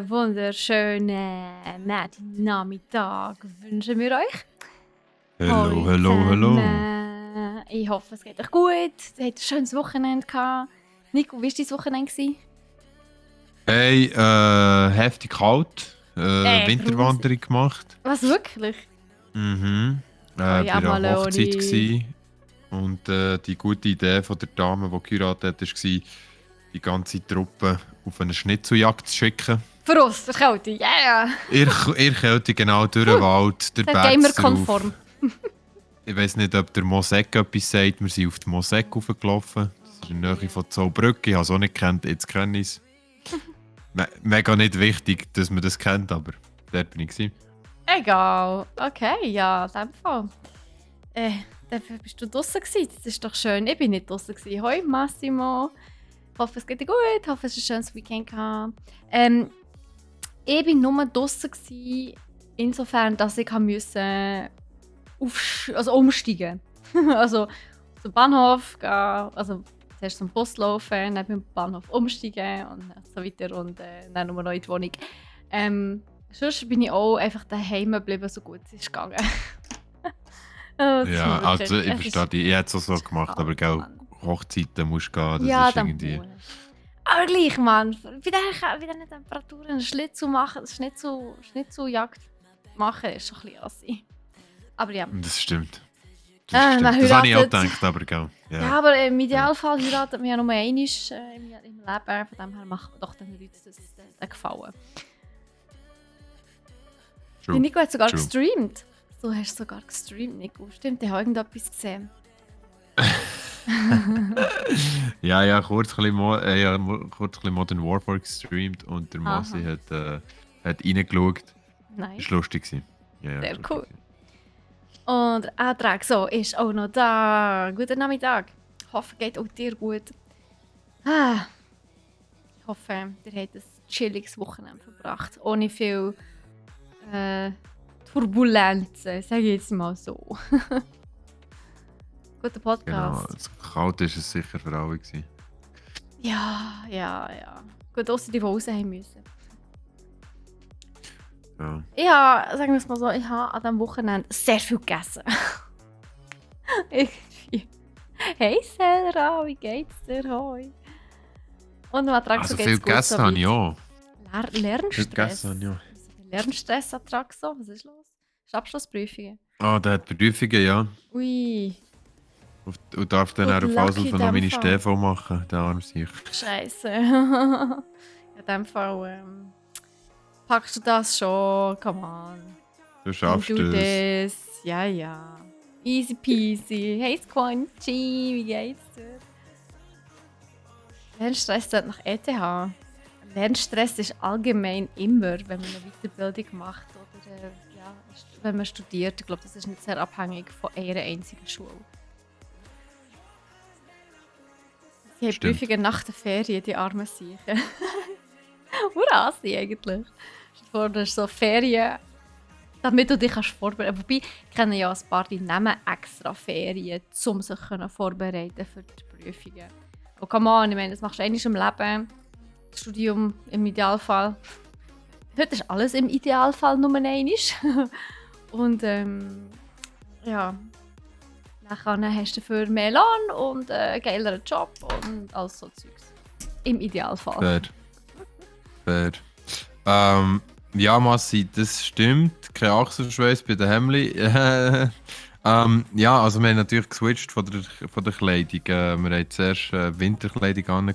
Wunderschönen Nachmittag wünschen wir euch. Hallo, hallo, hallo. Ich hoffe, es geht euch gut. Ihr hattet ein schönes Wochenende gehabt. Nico, wie war dein Wochenende? Hey, heftig kalt. Winterwanderung gemacht. Was, wirklich? Mhm. ja, Bei einer Malone. Hochzeit gsi. Und die gute Idee von der Dame, die geheiratet hat, war, die ganze Truppe auf eine Schnitzeljagd zu schicken. Für uns, für Kälte, yeah! Ihr Kälte genau durch den Wald, der Berg drauf. Gamer-konform. Ich weiss nicht, ob der Mosek etwas sagt. Wir sind auf die Mosek hochgelaufen. Das ist in der Nähe von Zollbrücke. Ich habe es auch nicht gekannt, jetzt kenne ich es. Mega nicht wichtig, dass man das kennt, aber dort bin ich. Egal. Okay, ja, in dem Fall. Dafür bist du draußen gewesen. Das ist doch schön. Ich bin nicht draußen gewesen. Hoi, Massimo. Ich hoffe, es geht dir gut. Ich hoffe, es war ein schönes Weekend gehabt. Ich war nur draußen gewesen, insofern, dass ich musste umsteigen. Also zum Bahnhof gehen, also zuerst zum Bus laufen, dann beim Bahnhof umsteigen und so weiter und dann nochmal in die Wohnung. Sonst bin ich auch einfach daheim geblieben, so gut es ist gegangen. Ja, also ich verstehe dich. Ich hätte es auch so gemacht, aber gell, Hochzeiten musst du gehen, das ja, ist irgendwie... Aber gleich, Mann, bei diesen Temperaturen einen Schnitzeljagd machen, ist schon ein bisschen assi. Aber ja. Das stimmt. Das habe ich auch gedacht, aber gell. Ja, aber im Idealfall heiratet man ja nur einmal im Leben. Von dem her macht man doch den Leuten das gefallen. True. Nico hat sogar gestreamt. Du hast sogar gestreamt, Nico. Stimmt, ich habe irgendetwas gesehen. ja, kurz ein bisschen Modern Warfare gestreamt und der Massi hat reingeschaut. Nice. Das war lustig. Ja, sehr cool. Und der Antrag so ist auch noch da. Guten Nachmittag. Ich hoffe, es geht auch dir gut. Ich hoffe, ihr habt ein chilliges Wochenende verbracht. Ohne viel Turbulenzen, sage ich jetzt mal so. Guter Podcast. Genau, so kalt war es sicher für alle. Ja. Gut, außer die raus haben müssen. Ja. Ja, sagen wir es mal so, ich habe an diesem Wochenende sehr viel gegessen. Hey Sarah, wie geht's dir heute? Und Also viel gegessen habe ich auch. Lernstress. Lernstress-Attraxo, was ist los? Ist Abschlussprüfungen? Der hat Prüfungen, ja. Ui. Und darf dann auch auf alles noch meine Stefan machen, der arme sich. Scheiße. In dem Fall packst du das schon, come on. Du schaffst es. Ja. Easy peasy. Hey Squanchy, wie geht's dir? Lernstress sollte nach ETH. Lernstress ist allgemein immer, wenn man eine Weiterbildung macht oder wenn man studiert. Ich glaube, das ist nicht sehr abhängig von einer einzigen Schule. Sie haben Prüfungen nach der Ferien, die armen Siechen. Hurra, sie eigentlich. Du hast so Ferien, damit du dich vorbereiten kannst. Wobei, ich kenne ja ein paar, die nehmen extra Ferien, um sich vorbereiten für die Prüfungen. Oh, come on, ich meine, das machst du einmal im Leben. Das Studium im Idealfall. Heute ist alles im Idealfall nur einmal. Und ja. Dann hast du dafür mehr Lohn und einen geileren Job und alles so Zeugs. Im Idealfall. Fair. Ja, Massi, das stimmt. Kein Achselschweiß bei den Hemli. Ja, also wir haben natürlich geswitcht von der Kleidung. Wir haben zuerst Winterkleidung an.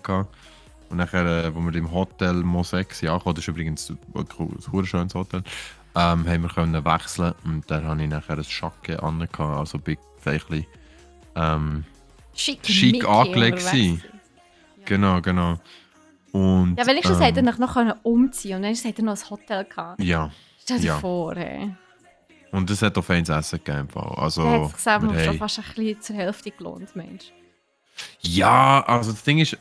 Und nachher, wo wir im Hotel Mosek ankamen, das ist übrigens ein schönes Hotel, haben wir können wechseln. Und dann habe ich nachher ein Jacke an, also bin ein bisschen schick angelegt sein. Ja. Genau. Und, ja, wenigstens hätte er noch umziehen und dann hätte er noch ein Hotel gehabt. Ja. Stell dir vor, hey. Und es hat auch feines Essen gegeben. Also, der hat sich selber schon fast ein bisschen zur Hälfte gelohnt, Mensch. Ja, also das Ding ist,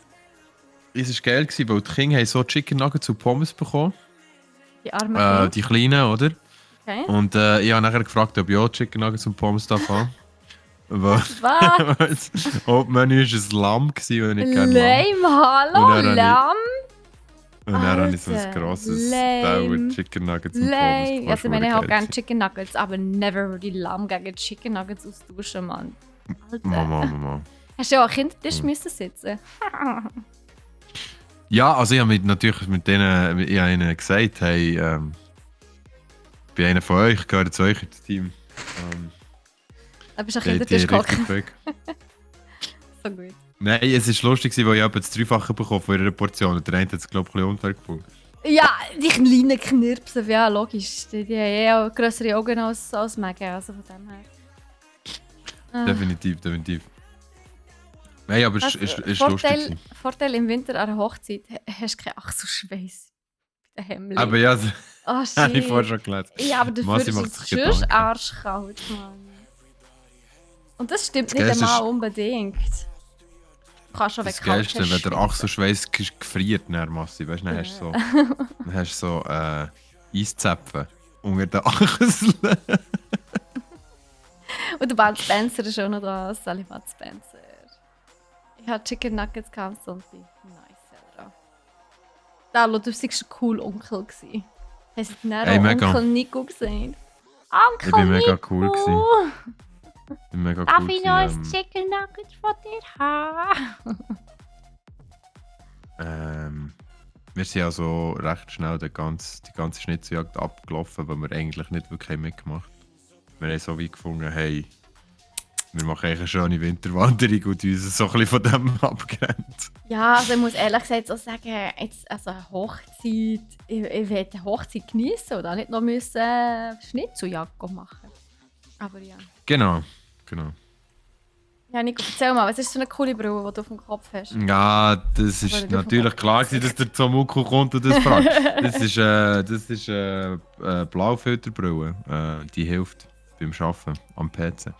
es war geil, weil die Kinder haben so Chicken Nuggets und Pommes bekommen. Die armen Kinder? Die Kleinen, oder? Okay. Und ich habe nachher gefragt, ob ich auch Chicken Nuggets und Pommes darf haben. Was? Das Hauptmenü war ein Lamm. Und ich Lame, hallo, Lamm? Und dann habe ich so ein grosses Dauer Chicken Nuggets und Pommes. Also, ich meine, ich habe gerne Chicken Nuggets, aber never würde ich Lamm gegen Chicken Nuggets austauschen, Mann. Alter. Mama. Hast du ja auch Kindertisch müssen sitzen? Ja, also ich habe natürlich mit denen, ich habe ihnen gesagt, hey, ich bin einer von euch, ich gehöre zu euch ins Team. Da bist du an Kindertisch gekommen. So gut. Nein, es war lustig, weil ich das Dreifache bekommen von ihrer Portion. Und der eine hat es, glaube ich, ein bisschen unfair gefunden. Ja, die kleinen Knirpsen, ja, logisch. Die haben auch grössere Augen als Megan, also von dem her. Definitiv. Nein, aber es ist lustig. Vorteil im Winter an der Hochzeit, hast du keinen Achselschweiß bei den Hemden. Aber ja, oh, shit. habe ich vorher schon gelesen. Ja, aber dafür ist es schon arschkalt, Mann. Und das stimmt nicht einmal unbedingt. Du kannst schon das Geilste, wenn der Achselschweiß gefriert, dann Massi, weißt du, dann hast du so Eiszäpfen unter den Achseln. Und der Bud Spencer ist auch noch da, Sally Bud Spencer. Ich hatte Chicken Nuggets am Sonntag. Nice, Alter. Da, du warst ein cooler Onkel. Hast du den Onkel Nico gesehen? Onkel ich bin mega Nico. Cool gewesen. Darf ich noch ein Chicken Nuggets von dir haben? Wir sind also recht schnell die ganze Schnitzeljagd abgelaufen, weil wir eigentlich nicht wirklich mitgemacht haben. Wir haben so weit gefunden, hey, wir machen eigentlich eine schöne Winterwanderung und uns so ein bisschen von dem abgrenzt. Ja, also ich muss ehrlich gesagt auch sagen, jetzt, also eine Hochzeit, ich will die Hochzeit genießen oder nicht noch Schnitzeljagd machen. Aber ja. Genau. Ja, Nico, erzähl mal, was ist so eine coole Brille, die du auf dem Kopf hast? Ja, das ist natürlich klar gewesen, dass der Zomuko kommt und das fragt. Das ist Blaufilterbrille. Die hilft beim Arbeiten am PC. Das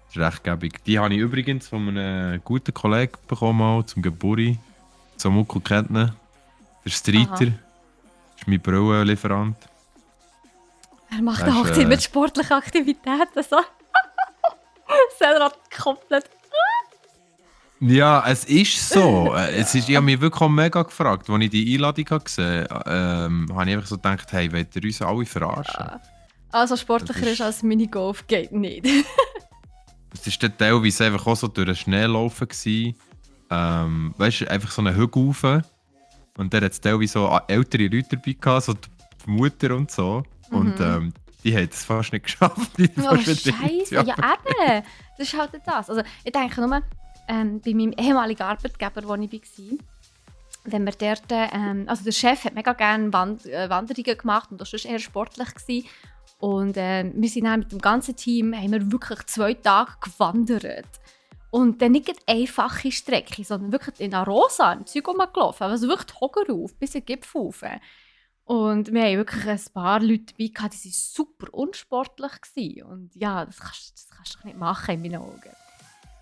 ist recht gäbig. Die habe ich übrigens von einem guten Kollegen bekommen, auch, zum Geburtstag. Zomuko kennt ihn. Der Streiter. Das ist mein Brillenlieferant. Er macht auch mit sportlichen Aktivitäten so. Selber komplett. Ja, es ist so. Ich habe mich wirklich auch mega gefragt, als ich die Einladung gesehen habe. Habe ich einfach so gedacht, hey, wollt ihr uns alle verarschen? Ja. Also sportlicher ist als Minigolf geht nicht. Es war dann teilweise einfach auch so durch den Schnee laufen. Weißt du, einfach so einen Hügel rauf. Und dann hat es teilweise so ältere Leute dabei gehabt, so die Mutter und so. Und die haben es fast nicht geschafft. Oh, Scheiße, ja eben. Das ist halt das. Also, ich denke nur, bei meinem ehemaligen Arbeitgeber, wo ich war, wenn wir dort, also der Chef hat mega gerne Wanderungen gemacht und das war eher sportlich gewesen. Und wir sind dann mit dem ganzen Team, haben wir wirklich 2 Tage gewandert. Und dann nicht eine einfache Strecke, sondern wirklich in Arosa, im Zeug rumgelaufen. Also wirklich die Hocker auf, bis in den Gipfel rauf. Und wir haben wirklich ein paar Leute dabei gehabt, die waren super unsportlich gewesen. Und ja, das kannst du doch nicht machen in meinen Augen.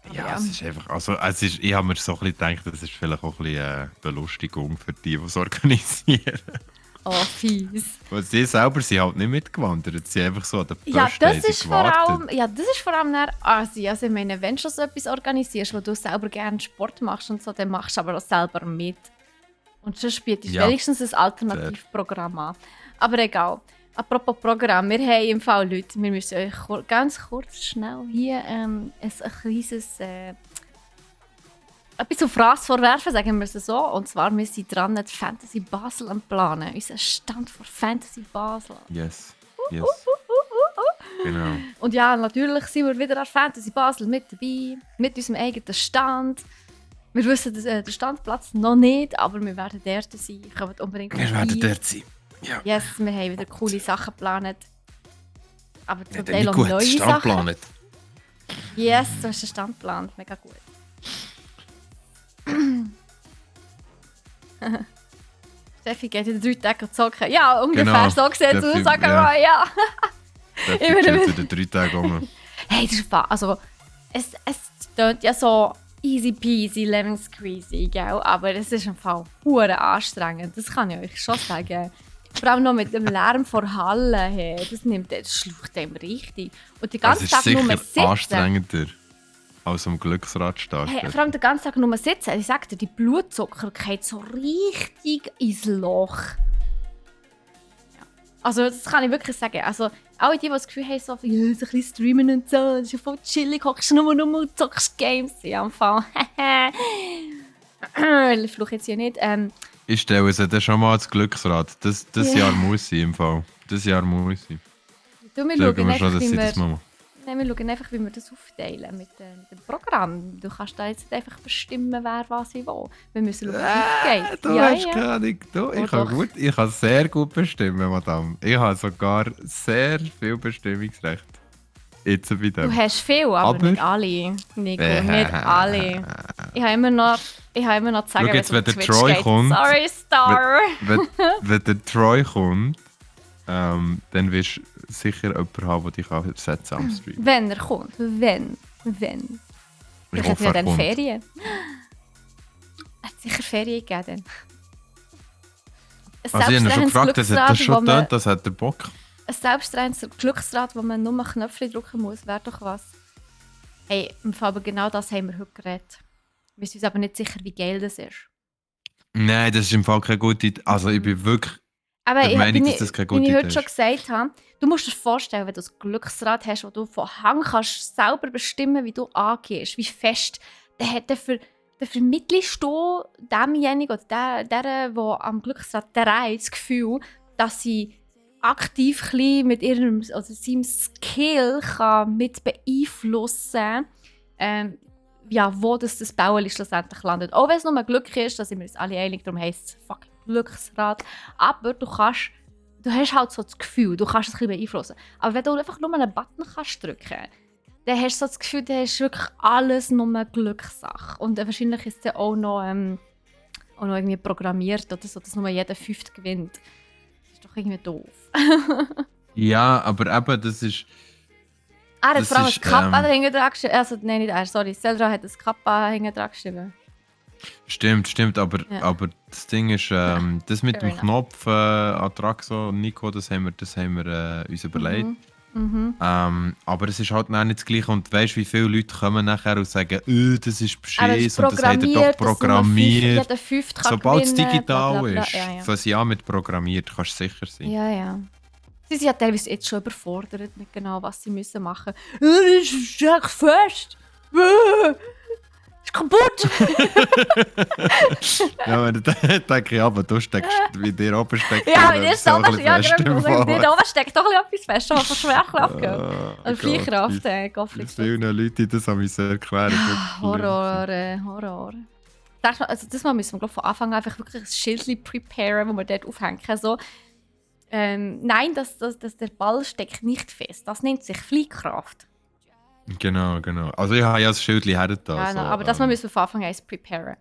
Aber ja, es ist einfach, ich habe mir so ein bisschen gedacht, das ist vielleicht auch ein bisschen Belustigung für die es organisieren. Oh, fies. Weil sie selber sind halt nicht mitgewandert, sie sind einfach so an der Post das ist vor allem nach Asien. Also ich meine, wenn du schon so etwas organisierst, wo du selber gerne Sport machst und so, dann machst du aber auch selber mit. Und sonst bietest du wenigstens ein Alternativprogramm an. Aber egal. Apropos Programm, wir haben im Fall Leute, wir müssen euch ganz kurz schnell hier ein kleines etwas auf Fraß vorwerfen, sagen wir es so. Und zwar, wir sind dran, die Fantasy Basel am planen. Unser Stand für Fantasy Basel. Yes. Genau. Und ja, natürlich sind wir wieder an Fantasy Basel mit dabei, mit unserem eigenen Stand. Wir wissen den Standplatz noch nicht, aber wir werden dort sein. Kommt unbedingt wir werden dort sein. Ja. Yes, wir haben wieder coole Sachen geplant. Aber zum Teil auch neue Sachen. Yes, du hast den Stand geplant. Mega gut. Steffi geht in 3 Tagen zocken. Ja, ungefähr so gesehen zu sagen, ja. Steffi geht in 3 Tagen um. Hey, das ist also es klingt ja so easy peasy, lemon squeezy, gell? Aber es ist im Fall hure anstrengend, das kann ich euch schon sagen. Vor allem noch mit dem Lärm vor Halle her, das schlaucht einem richtig. Und die ganze Tag nur sitzen. Anstrengender. als am Glücksrad Hey, starten. vor allem den ganzen Tag nur sitzen. Ich sag dir, die Blutzucker geht so richtig ins Loch. Ja. Also das kann ich wirklich sagen. Also alle die das Gefühl haben, so, ja, so ein bisschen streamen und so, das ist ja voll chillig, hockst nur und zockst Games. Ja, am Fall. Ich fluche jetzt hier nicht. Ich stelle es dann schon mal als Glücksrad. Das Ja. Jahr muss sein im Fall. Das Jahr muss sein. Du, wir Schauen schauen wir schon, einfach, dass wie sie das wir... mal machen. Nein, wir schauen einfach, wie wir das aufteilen mit dem Programm. Du kannst da jetzt nicht einfach bestimmen, wer was wie wo. Wir müssen schauen, wie es geht. Du Ja, hast ja. keine Ahnung. Du, Oh, ich kann sehr gut bestimmen, Madame. Ich habe sogar sehr viel Bestimmungsrecht. Jetzt bei dem. Du hast viel, aber nicht alle. Nico, nicht alle. Ich habe immer noch zu sagen, Schau jetzt, wenn wenn es der um Twitch Troy geht. kommt, Sorry, Star. wenn der Troy kommt, dann wirst du sicher jemanden haben, der dich auch ersetzen am Stream. Wenn er kommt. Wenn. Ich Ich hoffe, hätte ja er dann kommt. Ferien. Er hat sicher Ferien gegeben. Ein Also ich habe ihn schon gefragt, das hat er schon getönt, das hat er Bock. Ein selbstdrehendes Glücksrad, wo man nur Knöpfe drücken muss, wäre doch was. Hey, im Fall aber genau das haben wir heute geredet. Wir sind uns aber nicht sicher, wie geil das ist. Nein, das ist im Fall keine gute Idee. Also ich bin wirklich Aber der Meinung, wie dass das keine gute ich Idee heute schon ist. gesagt habe, du musst dir vorstellen, wenn du ein Glücksrad hast, wo du von Hang kannst selber bestimmen, wie du angehst, wie fest, dann vermittelst du demjenigen oder der am Glücksrad dreht, das Gefühl, dass sie aktiv ein bisschen mit ihrem oder seinem Skill kann mit beeinflussen ja, wo das Bauen schlussendlich landet. Auch wenn es nur Glück ist, da sind wir uns alle einig, darum heisst es fucking Glücksrad. Aber du hast halt so das Gefühl, du kannst es ein bisschen beeinflussen. Aber wenn du einfach nur einen Button kannst drücken, dann hast du so das Gefühl, dann ist wirklich alles nur eine Glückssache. Und wahrscheinlich ist es ja auch noch irgendwie programmiert, oder so, dass nur jeder Fünfte gewinnt. Das ist doch irgendwie doof. Ja, aber eben, das ist... Er hat Das vor allem ist, ein Kappa dahinter dran geschrieben. Also, nein, nicht er, sorry. Seldra hat ein Kappa hinten dran geschrieben. Stimmt, aber, Ja. aber das Ding ist, das mit Fair dem Knopf Atraxo, Nico, das haben wir uns überlegt. Aber es ist halt noch nicht das Gleiche. Und weißt du, wie viele Leute kommen nachher und sagen, das ist Aber es beschiss und das hat er doch programmiert. Jeder Fünfte kann Sobald es gewinnen, digital bla, bla, bla. ist, Ja, ja. fangen sie an mit programmiert, kannst du sicher sein. Ja. Sie sind ja teilweise jetzt schon überfordert mit genau, was sie müssen machen müssen. Das ist echt fest. Ist kaputt. Ja, dann denke ich, aber du steckst, wie dir oben steckt. Ja, der wie dir so ein oben bisschen fest im ja, Fall. da oben steckt doch ein bisschen etwas fest, aber von Schwerkraft geht. Ah, Oder Fliehkraft, Wie Gottfried. vielen Leuten das an mich erklären. Horror. Also das Mal müssen wir glaub, von Anfang an einfach wirklich ein Schildchen preparen, wo wir dort aufhängen. So, nein, dass der Ball steckt nicht fest. Das nennt sich Fliehkraft. Genau. Also ich habe ja das Schild hergetan. Ja, so, aber das Mal müssen wir von Anfang an preparen.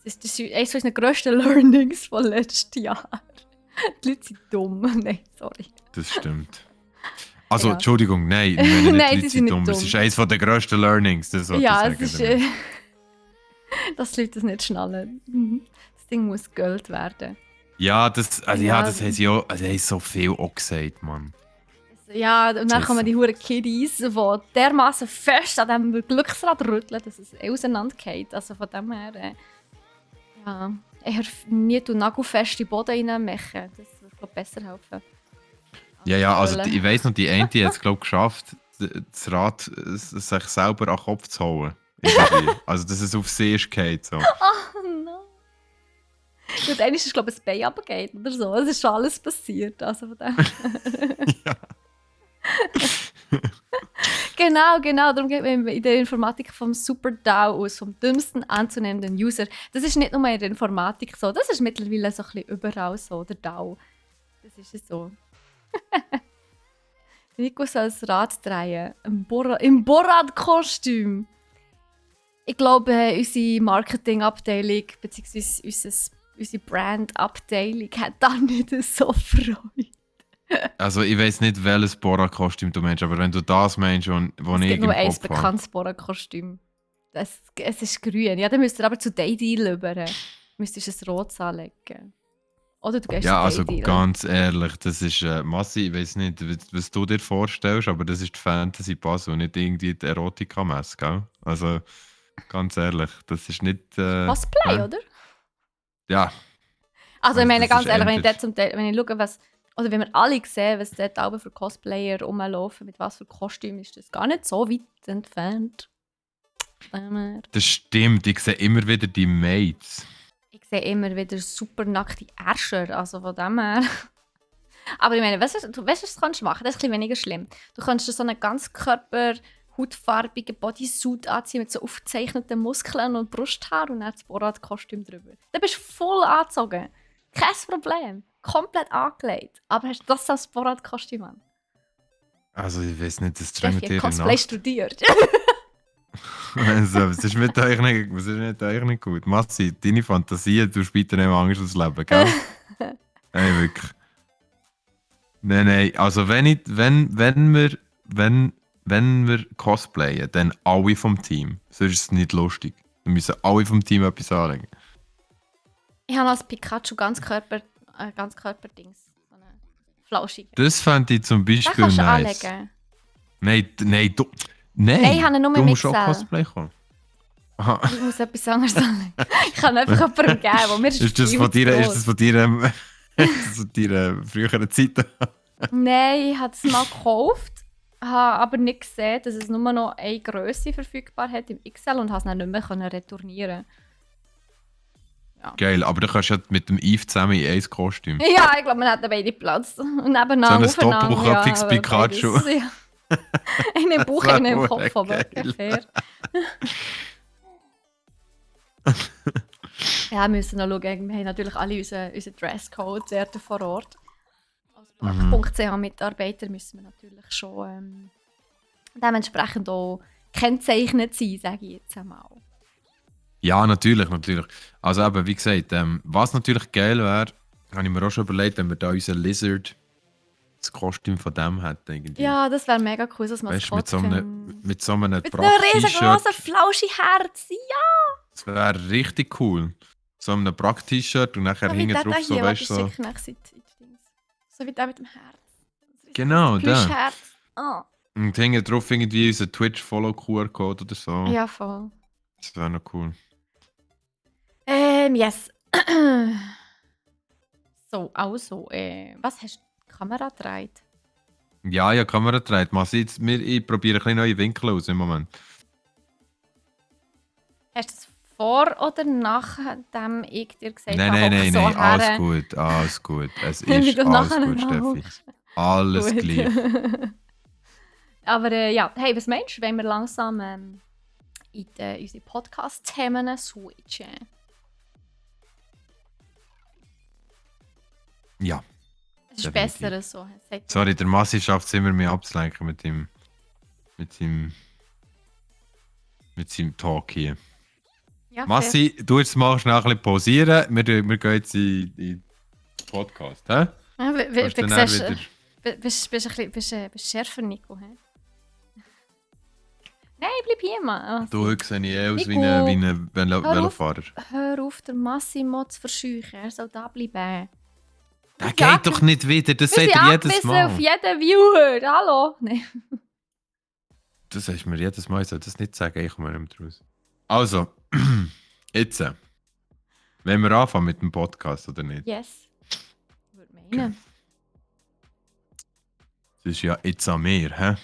Das ist eines unserer grössten Learnings von letzten Jahr. Die Leute sind dumm. Nein, sorry. Das stimmt. Also, Ja. Entschuldigung, nein, ich meine nicht, Nein, die sie Leute sind sind nicht dumm. Es dumm. ist eines der grössten Learnings, das sollte Ja, ich es sagen. ist... dass die Leute das nicht schnallen. Das Ding muss Geld werden. Ja, das haben sie auch, also haben so viel auch gesagt, Mann. Ja, und dann Das kommen ist die huren Kiddies, die dermaßen fest an diesem Glücksrad rütteln, dass es auseinandergeht. Also von dem her, ja, eher nie nagelfest in den Boden reinmachen. Das würde glaub, besser helfen. Ja, also Hölle. ich weiss noch, die eine hat es, glaube ich, geschafft, das Rad sich selber an den Kopf zu holen. Irgendwie. Also, dass es auf sie ist gefallen, so. Oh nein. Und dann ist es, glaube ich, ein Bein runtergeht oder so. Es ist schon alles passiert. Also von dem. Ja. Genau. Darum geht man in der Informatik vom Super-DAO aus, vom dümmsten anzunehmenden User. Das ist nicht nur in der Informatik so, das ist mittlerweile so ein bisschen überall so, der DAO. Das ist es so. Nico soll das Rad drehen, im Borat-Kostüm. Ich glaube, unsere Marketingabteilung bzw. unsere Brand-Abteilung hat da nicht so Freude. Also, ich weiss nicht, welches Borat-Kostüm du meinst, aber wenn du das meinst, wo Es ich gibt im nur ein Kopf habe. bekanntes Borat-Kostüm. Es ist grün. Ja, dann müsst ihr aber zu Day-Deal über. Müsstest du ein rotes anlegen. Oder du gehst Ja, zu also Day-Deal. ganz ehrlich, das ist Massi, ich weiß nicht, was du dir vorstellst, aber das ist die Fantasy-Pass und nicht irgendwie die Erotika-Messe, gell? Also, ganz ehrlich, das ist nicht... Cosplay, oder? Ja. Also ich meine das ganz ist ehrlich, wenn ich ähnlich. dort wenn ich schaue, oder wenn wir alle sehen, was dort alle für Cosplayer rumlaufen, mit was für Kostümen, ist das gar nicht so weit entfernt. Das stimmt, ich sehe immer wieder die Mates. Ich sehe immer wieder super nackte Ärscher, also von dem her. Aber ich meine, weißt du, was du kannst machen? Das ist ein bisschen weniger schlimm. Du kannst dir so einen ganzkörper hautfarbigen Bodysuit anziehen mit so aufgezeichneten Muskeln und Brusthaar und dann das Borat-Kostüm drüber. Dann bist du voll angezogen. Kein Problem. Komplett angelegt. Aber hast du das als Borat-Kostüm an? Also, ich weiß nicht, das Steffi drängt hat ihre Cosplay Nacht. studiert. Also, was ist mit euch nicht, was ist mit euch nicht gut? Massi, deine Fantasie, du spielst nicht mehr Angst ins Leben, gell? Hey, wirklich. Nein, also wenn wir cosplayen, dann alle vom Team. Sonst ist es nicht lustig. Wir müssen alle vom Team etwas anlegen. Ich habe als Pikachu Ganzkörper-Dings. So eine Flauschige. Das fände ich zum Den Beispiel kannst du nice. anlegen. Nein, Nein, ich habe ihn nur du mit musst auch Cell. Cosplay kommen. Aha. Ich muss etwas anderes anlegen. Ich kann einfach jemandem geben, wo mir Ist das von dir, ist das von deiner früheren Zeit? Nein, ich habe es mal gekauft, habe aber nicht gesehen, dass es nur noch eine Größe verfügbar hat im XL und habe es dann nicht mehr retournieren. Geil, aber du kannst ja mit dem Eve zusammen in ein Kostüm. Ja, ich glaube, man hat beide Platz. Und nebeneinander So ein doppelköpfiges Pikachu. Beides, ja. Einen im Bauch, Das einen im wär Kopf, aber geil. fair. Ja, wir müssen noch schauen. Wir haben natürlich alle unseren Dresscode dort vor Ort. Als Park.ch-Mitarbeiter müssen wir natürlich schon dementsprechend auch gekennzeichnet sein, sage ich jetzt einmal. Ja, natürlich. Also eben, wie gesagt, was natürlich geil wäre, habe ich mir auch schon überlegt, wenn wir da unseren Lizard, das Kostüm von dem hätten. Irgendwie. Ja, das wäre mega cool, dass man Weißt du, mit so einem mit einem Pracht-T-Shirt. riesengroßen Flauschi-Herz, ja! Das wäre richtig cool. So einem Pracht-T-Shirt und nachher So wie hinten der drauf da so, hier, weißt du, so. So wie der mit dem Herz. Genau, der. Plüschherz. Oh. Und hinten drauf irgendwie unser Twitch-Follow-QR-Code oder so. Ja, voll. Das wäre noch cool. Yes. So, also, was hast du die Kamera gedreht? Ja, Kamera dreht. Ich probiere ein bisschen neue Winkel aus im Moment. Hast du es vor oder nachdem ich dir gesagt habe, Nein, so alles gut. Es Wie ist du alles nachher gut, Steffi. nachhockst. Alles Gut. gleich. Aber ja, hey, was meinst du, wenn wir langsam in unsere Podcast-Themen switchen? Ja. Es ist Definitiv. besser so. Sorry, der Massi schafft es immer, mich abzulenken mit seinem Talk hier. Ja, Massi, du jetzt mal schnell ein bisschen pausieren. Wir gehen jetzt in den Podcast, hä? Ja, Kannst du dann wieder... bist schärfer, Nico. He? Nein, bleib hier, Mann. Du, heute sehe ich aus wie Nico, ein Velofahrer. Hör auf, der Massimo zu verscheuchen. Er soll da bleiben. Der geht doch nicht wieder, das sagt er jedes Mal. auf jeden Viewer. Hallo? Nein. Das sagst du mir jedes Mal, ich soll das nicht sagen, ich komme nicht mehr raus. Also, jetzt. Wollen wir anfangen mit dem Podcast oder nicht? Yes. Würde meinen. Das ist ja jetzt an mir, hä?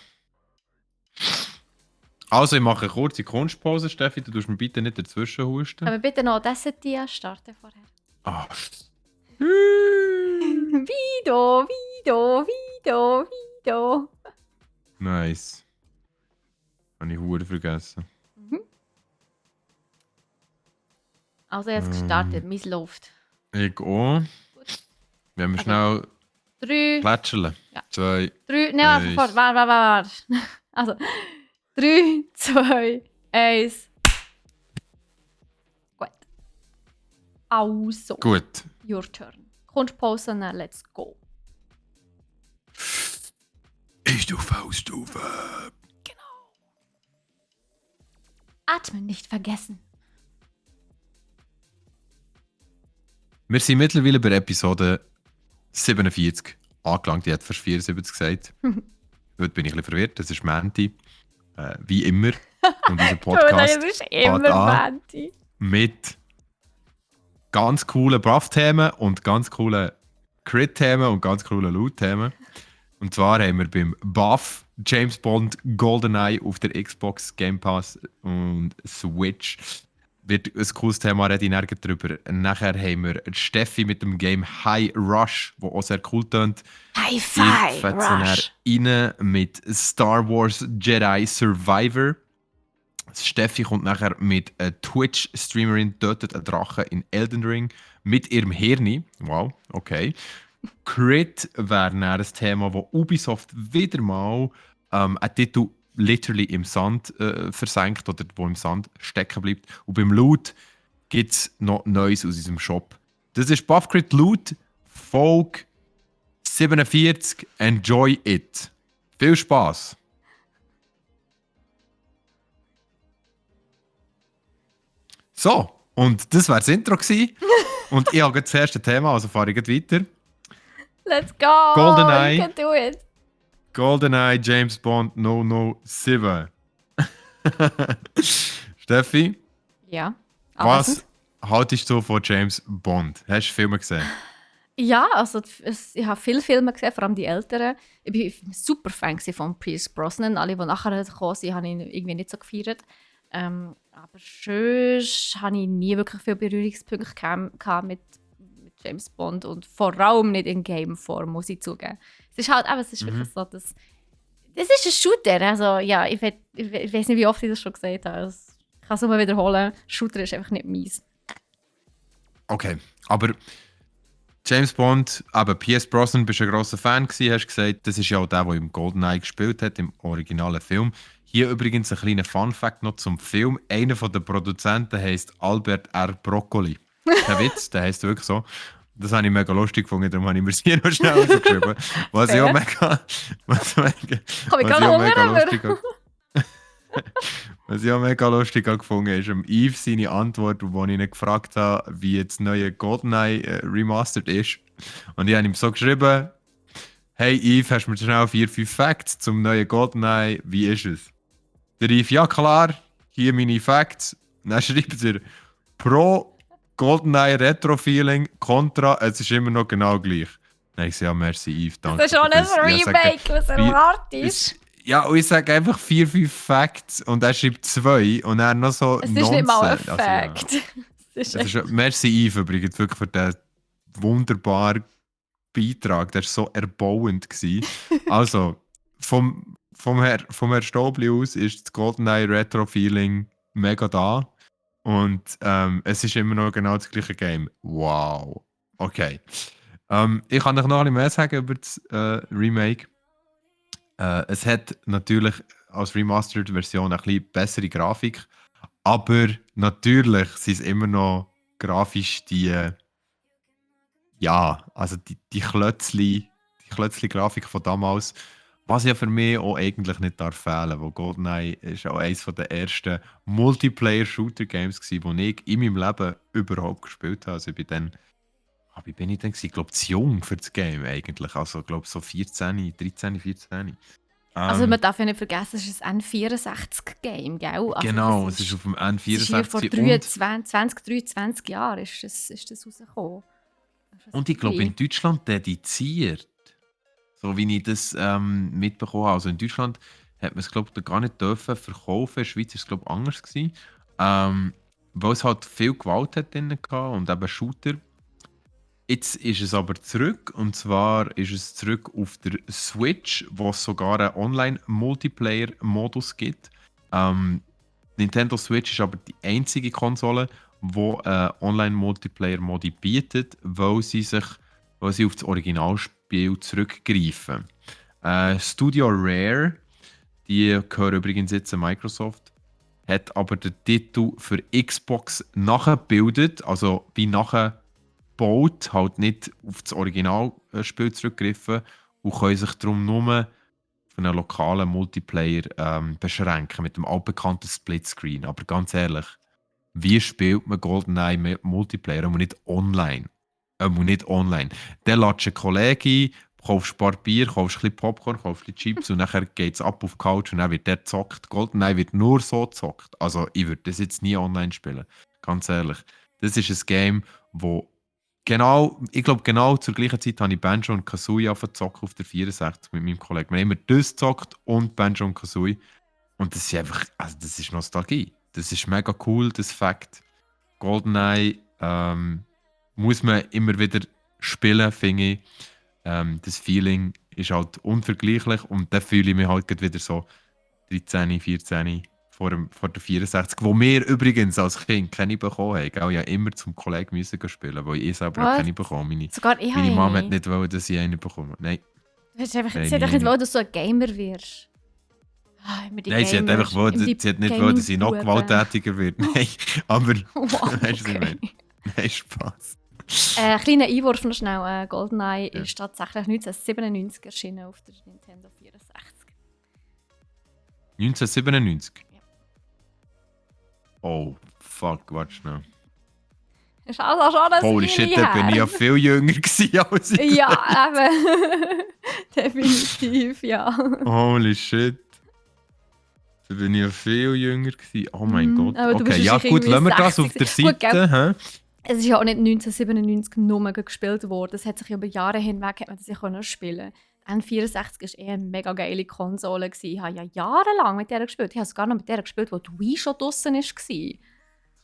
Also, ich mache eine kurze Kunstpause, Steffi, du tust mir bitte nicht dazwischen husten. Aber bitte noch das Dia starten vorher. Ah. Video. Nice. Habe ich Hure vergessen. Also jetzt gestartet, mein läuft. Ich auch. Wenn wir schnell 3, plätscheln. Ja. 2. 3, nein, einfach fort. Warte. Also, 3, 2, 1. Gut. Also, Gut. your turn. Kunstpause, dann let's go. Stufe auf Stufe. Genau. Atmen nicht vergessen. Wir sind mittlerweile bei Episode 47 angelangt. Ich hätte fast 74 gesagt. Heute bin ich ein bisschen verwirrt. Das ist Menti. Wie immer. Und unser Du, das Podcast ist fängt immer an Fanti. mit ganz coolen Buff-Themen und ganz coolen Crit-Themen und ganz coolen Loot-Themen. Und zwar haben wir beim Buff James Bond GoldenEye auf der Xbox, Game Pass und Switch. Wird ein cooles Thema, rede ich nachher drüber. Nachher haben wir Steffi mit dem Game High Rush, wo auch sehr cool tönt. High Ich Five, fetze Rush. rein mit Star Wars Jedi Survivor. Steffi kommt nachher mit einer Twitch-Streamerin, tötet einen Drachen in Elden Ring mit ihrem Hirni. Wow, okay. Crit wäre dann ein Thema, wo Ubisoft wieder mal einen Titel literally im Sand versenkt oder wo im Sand stecken bleibt. Und beim Loot gibt es noch Neues aus unserem Shop. Das ist Buff Crit Loot, Folge 47. Enjoy it. Viel Spaß. So, und das war das Intro gewesen. Und ich habe das erste Thema, also fahre ich weiter. Let's go! GoldenEye. You can do it! GoldenEye James Bond 007. Steffi, Ja. was haltest du von James Bond? Hast du Filme gesehen? Ja, also ich habe viele Filme gesehen, vor allem die älteren. Ich war super Fan von Pierce Brosnan. Alle, die nachher gekommen sind, habe ich irgendwie nicht so gefeiert. Aber sonst hatte ich nie wirklich viele Berührungspunkte mit James Bond und vor allem nicht in Game-Form, muss ich zugeben. Es ist halt, aber es ist wirklich so, das ist ein Shooter. Also ja, ich weiß nicht, wie oft ich das schon gesagt habe. Also, ich kann es nur wiederholen. Shooter ist einfach nicht meins. Okay, aber James Bond, aber Pierce Brosnan, bist du ein grosser Fan gewesen, hast gesagt, das ist ja auch der, der im GoldenEye gespielt hat, im originalen Film. Hier übrigens ein kleiner Fun-Fact noch zum Film. Einer der Produzenten heisst Albert R. Broccoli. Kein Witz, der heisst wirklich so. Das habe ich mega lustig gefunden, darum habe ich mir es hier noch schnell rausgeschrieben. Was ich auch mega, was ich auch mega lustig gefunden habe, ist Yves seine Antwort, wo ich ihn gefragt habe, wie jetzt das neue GoldenEye remastered ist. Und ich habe ihm so geschrieben: Hey Yves, hast du mir schnell 4-5 Facts zum neuen GoldenEye? Wie ist es? Der Yves: Ja klar, hier meine Facts. Und dann schreibt er: Pro GoldenEye Retro Feeling, Contra, es ist immer noch genau gleich. Dann ich so: Ja, merci Yves, danke. Das ist schon ein Remake, was erwartest. Ja, und ich sage einfach 4-5 Facts und er schreibt 2 und er noch so es ist nicht mal ein Also, Fact. ja. Merci Yves übrigens wirklich für den wunderbaren Beitrag. Der war so erbauend gewesen. Also, vom Herr Stobli aus ist das GoldenEye Retro Feeling mega da. Und es ist immer noch genau das gleiche Game. Wow. Okay. Ich kann euch noch ein bisschen mehr sagen über das Remake. Es hat natürlich als Remastered-Version ein bisschen bessere Grafik, aber natürlich sind es immer noch grafisch die Klötzli-Grafik von damals, was ja für mich auch eigentlich nicht darf fehlen, weil GoldenEye ist auch eines der ersten Multiplayer-Shooter-Games gewesen, die ich in meinem Leben überhaupt gespielt habe. Also wie bin ich denn gewesen? Ich glaube, zu jung für das Game eigentlich. Also, ich glaube, so 13, 14. Also man darf ja nicht vergessen, es ist ein N64-Game, gell? Also Genau, es ist auf dem N64. Das ist hier vor 23 Jahren ist das rausgekommen. Und ich glaube, in Deutschland dediziert. So wie ich das mitbekommen habe. Also in Deutschland hat man es, glaube ich, gar nicht dürfen verkaufen. In der Schweiz war es, glaube ich, anders gewesen. Weil es halt viel Gewalt hat drin hatte und eben Shooter. Jetzt ist es aber zurück, und zwar ist es zurück auf der Switch, wo es sogar einen Online-Multiplayer-Modus gibt. Nintendo Switch ist aber die einzige Konsole, die einen Online-Multiplayer-Modi bietet, weil sie auf das Originalspiel zurückgreifen. Studio Rare, die gehören übrigens jetzt zu Microsoft, hat aber den Titel für Xbox nachgebildet, also wie nachher baut, halt nicht auf das Originalspiel zurückgegriffen und können sich darum nur auf einen lokalen Multiplayer beschränken mit dem altbekannten Splitscreen. Aber ganz ehrlich, wie spielt man GoldenEye Multiplayer und nicht online? Nicht online. Der lädt einen Kollegen ein, kaufst ein paar Bier, kaufst ein bisschen Popcorn, kaufst ein bisschen Chips und nachher geht es ab auf die Couch und dann wird der gezockt. GoldenEye wird nur so gezockt. Also ich würde das jetzt nie online spielen. Ganz ehrlich. Das ist ein Game, wo ich glaube genau zur gleichen Zeit habe ich Banjo und Kazooie zocken auf der 64 mit meinem Kollegen. Wir haben immer das gezockt und Banjo und Kazooie. Und das ist einfach, also das ist Nostalgie. Das ist mega cool, das Fakt. GoldenEye muss man immer wieder spielen, finde ich. Das Feeling ist halt unvergleichlich und dann fühle ich mich halt gerade wieder so 13, 14 vor der 64, wo wir übrigens als Kind keine bekommen haben. Gell? Ja, immer zum Kollegen müssen gehen spielen, weil ich selber auch Was? keine bekommen. Sogar ich habe Meine Mama hat eine. nicht wollen, dass ich eine bekomme. Nein, Sie hat einfach nein, sie hat nie einfach nicht eine. wollen, dass du ein Gamer wirst. Immer die Nein, sie hat einfach Gamers wollen, im sie hat nicht wollen, dass ich noch Gaming-Buben. gewalttätiger werde. Nein, aber Wow, weißt du, was ich okay. meine? Nein, Spaß. Kleiner Einwurf noch schnell. GoldenEye Ja. ist tatsächlich 1997 erschienen auf der Nintendo 64. 1997. Ja. Oh, fuck, warte schnell. Ist also schon ein Holy shit, Weile da bin ich ja her. viel jünger gewesen als ich. Ja, eben. Definitiv, ja. Holy shit. Da bin ich ja viel jünger gewesen. Oh mein Gott. Aber du bist Okay, ja wahrscheinlich gut, lassen wir das auf irgendwie der 60. Gut, Seite. Hä? Es ist ja auch nicht 1997 nur gespielt worden. Es hat sich über Jahre hinweg hat man das ja können spielen. N64 war eher eine mega geile Konsole. Ich habe ja jahrelang mit der gespielt. Ich habe sogar noch mit der gespielt, wo die Wii schon draussen war.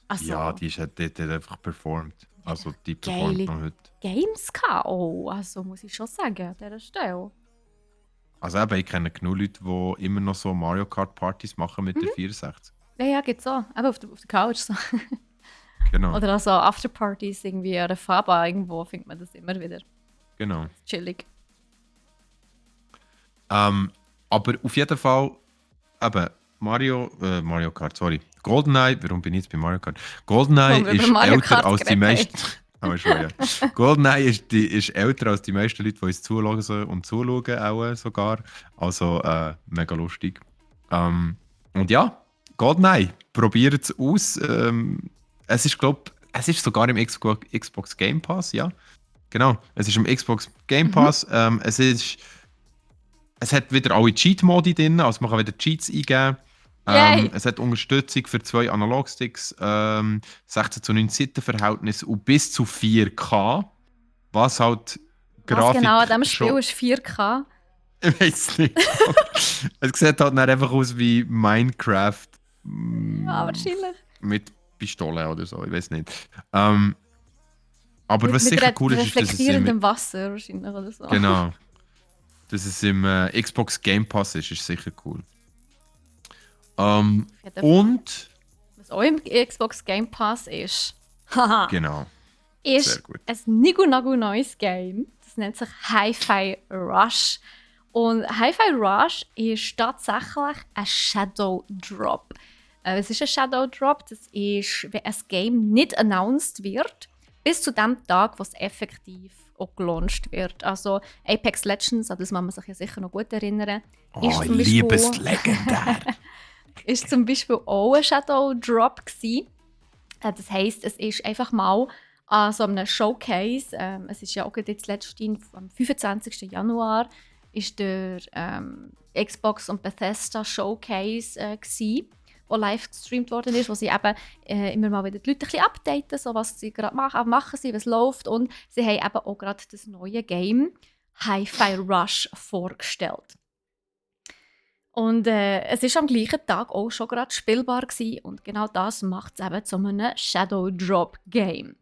Also, Ja, die hat dort einfach performt. Also die geile performt noch heute. Games gehabt. Oh, also muss ich schon sagen, an dieser Stelle. Also eben, ich kenne genug Leute, die immer noch so Mario Kart Partys machen mit der 64. Ja, gibt es auch. Eben auf der Couch. So. Genau, Oder also Afterpartys irgendwie an der Faba irgendwo findet man das immer wieder genau. chillig. Aber auf jeden Fall, eben, Mario Kart, sorry. GoldenEye, warum bin ich jetzt bei Mario Kart? GoldenEye Wo wir über ist Mario älter Kart als die geredet meisten. Aber schon, ja. GoldenEye ist älter als die meisten Leute, die uns zuschauen und zuschauen, auch sogar. Also mega lustig. Und ja, GoldenEye, probiert es aus. Es ist, es ist sogar im Xbox Game Pass, ja. Genau, es ist im Xbox Game Pass. Es hat wieder alle Cheat-Modi drin, also man kann wieder Cheats eingeben. Yay! Es hat Unterstützung für 2 Analogsticks, 16:9 Seitenverhältnis und bis zu 4K. Was halt Was genau an diesem schon- Spiel ist 4K? Ich weiß nicht. Es sieht halt dann einfach aus wie Minecraft Ja, wahrscheinlich. mit Pistolen oder so, ich weiß nicht. Aber was Mit sicher cool ist, ist, dass es reflektierendem Wasser wahrscheinlich oder so. genau, dass es im Xbox Game Pass ist sicher cool. Und Was auch im Xbox Game Pass ist, haha, genau, sehr ist gut. ein nigu neues Game. Das nennt sich Hi-Fi Rush. Und Hi-Fi Rush ist tatsächlich ein Shadow Drop. Es ist ein Shadow Drop, das ist, wenn ein Game nicht announced wird, bis zu dem Tag, wo es effektiv auch gelauncht wird. Also Apex Legends, an das kann man sich ja sicher noch gut erinnern. Oh, ist ich zum liebe Beispiel- es legendär. ist zum Beispiel auch ein Shadow Drop gsi. Das heisst, es ist einfach mal an so einem Showcase. Es ist ja auch jetzt letztens am 25. Januar ist der Xbox und Bethesda Showcase gsi, wo live gestreamt worden ist, wo sie eben immer mal wieder die Leute ein bisschen updaten, so was sie gerade machen sie, was läuft. Und sie haben eben auch gerade das neue Game Hi-Fi Rush vorgestellt. Und es ist am gleichen Tag auch schon gerade spielbar gewesen. Und genau das macht es eben zu einem Shadow Drop Game.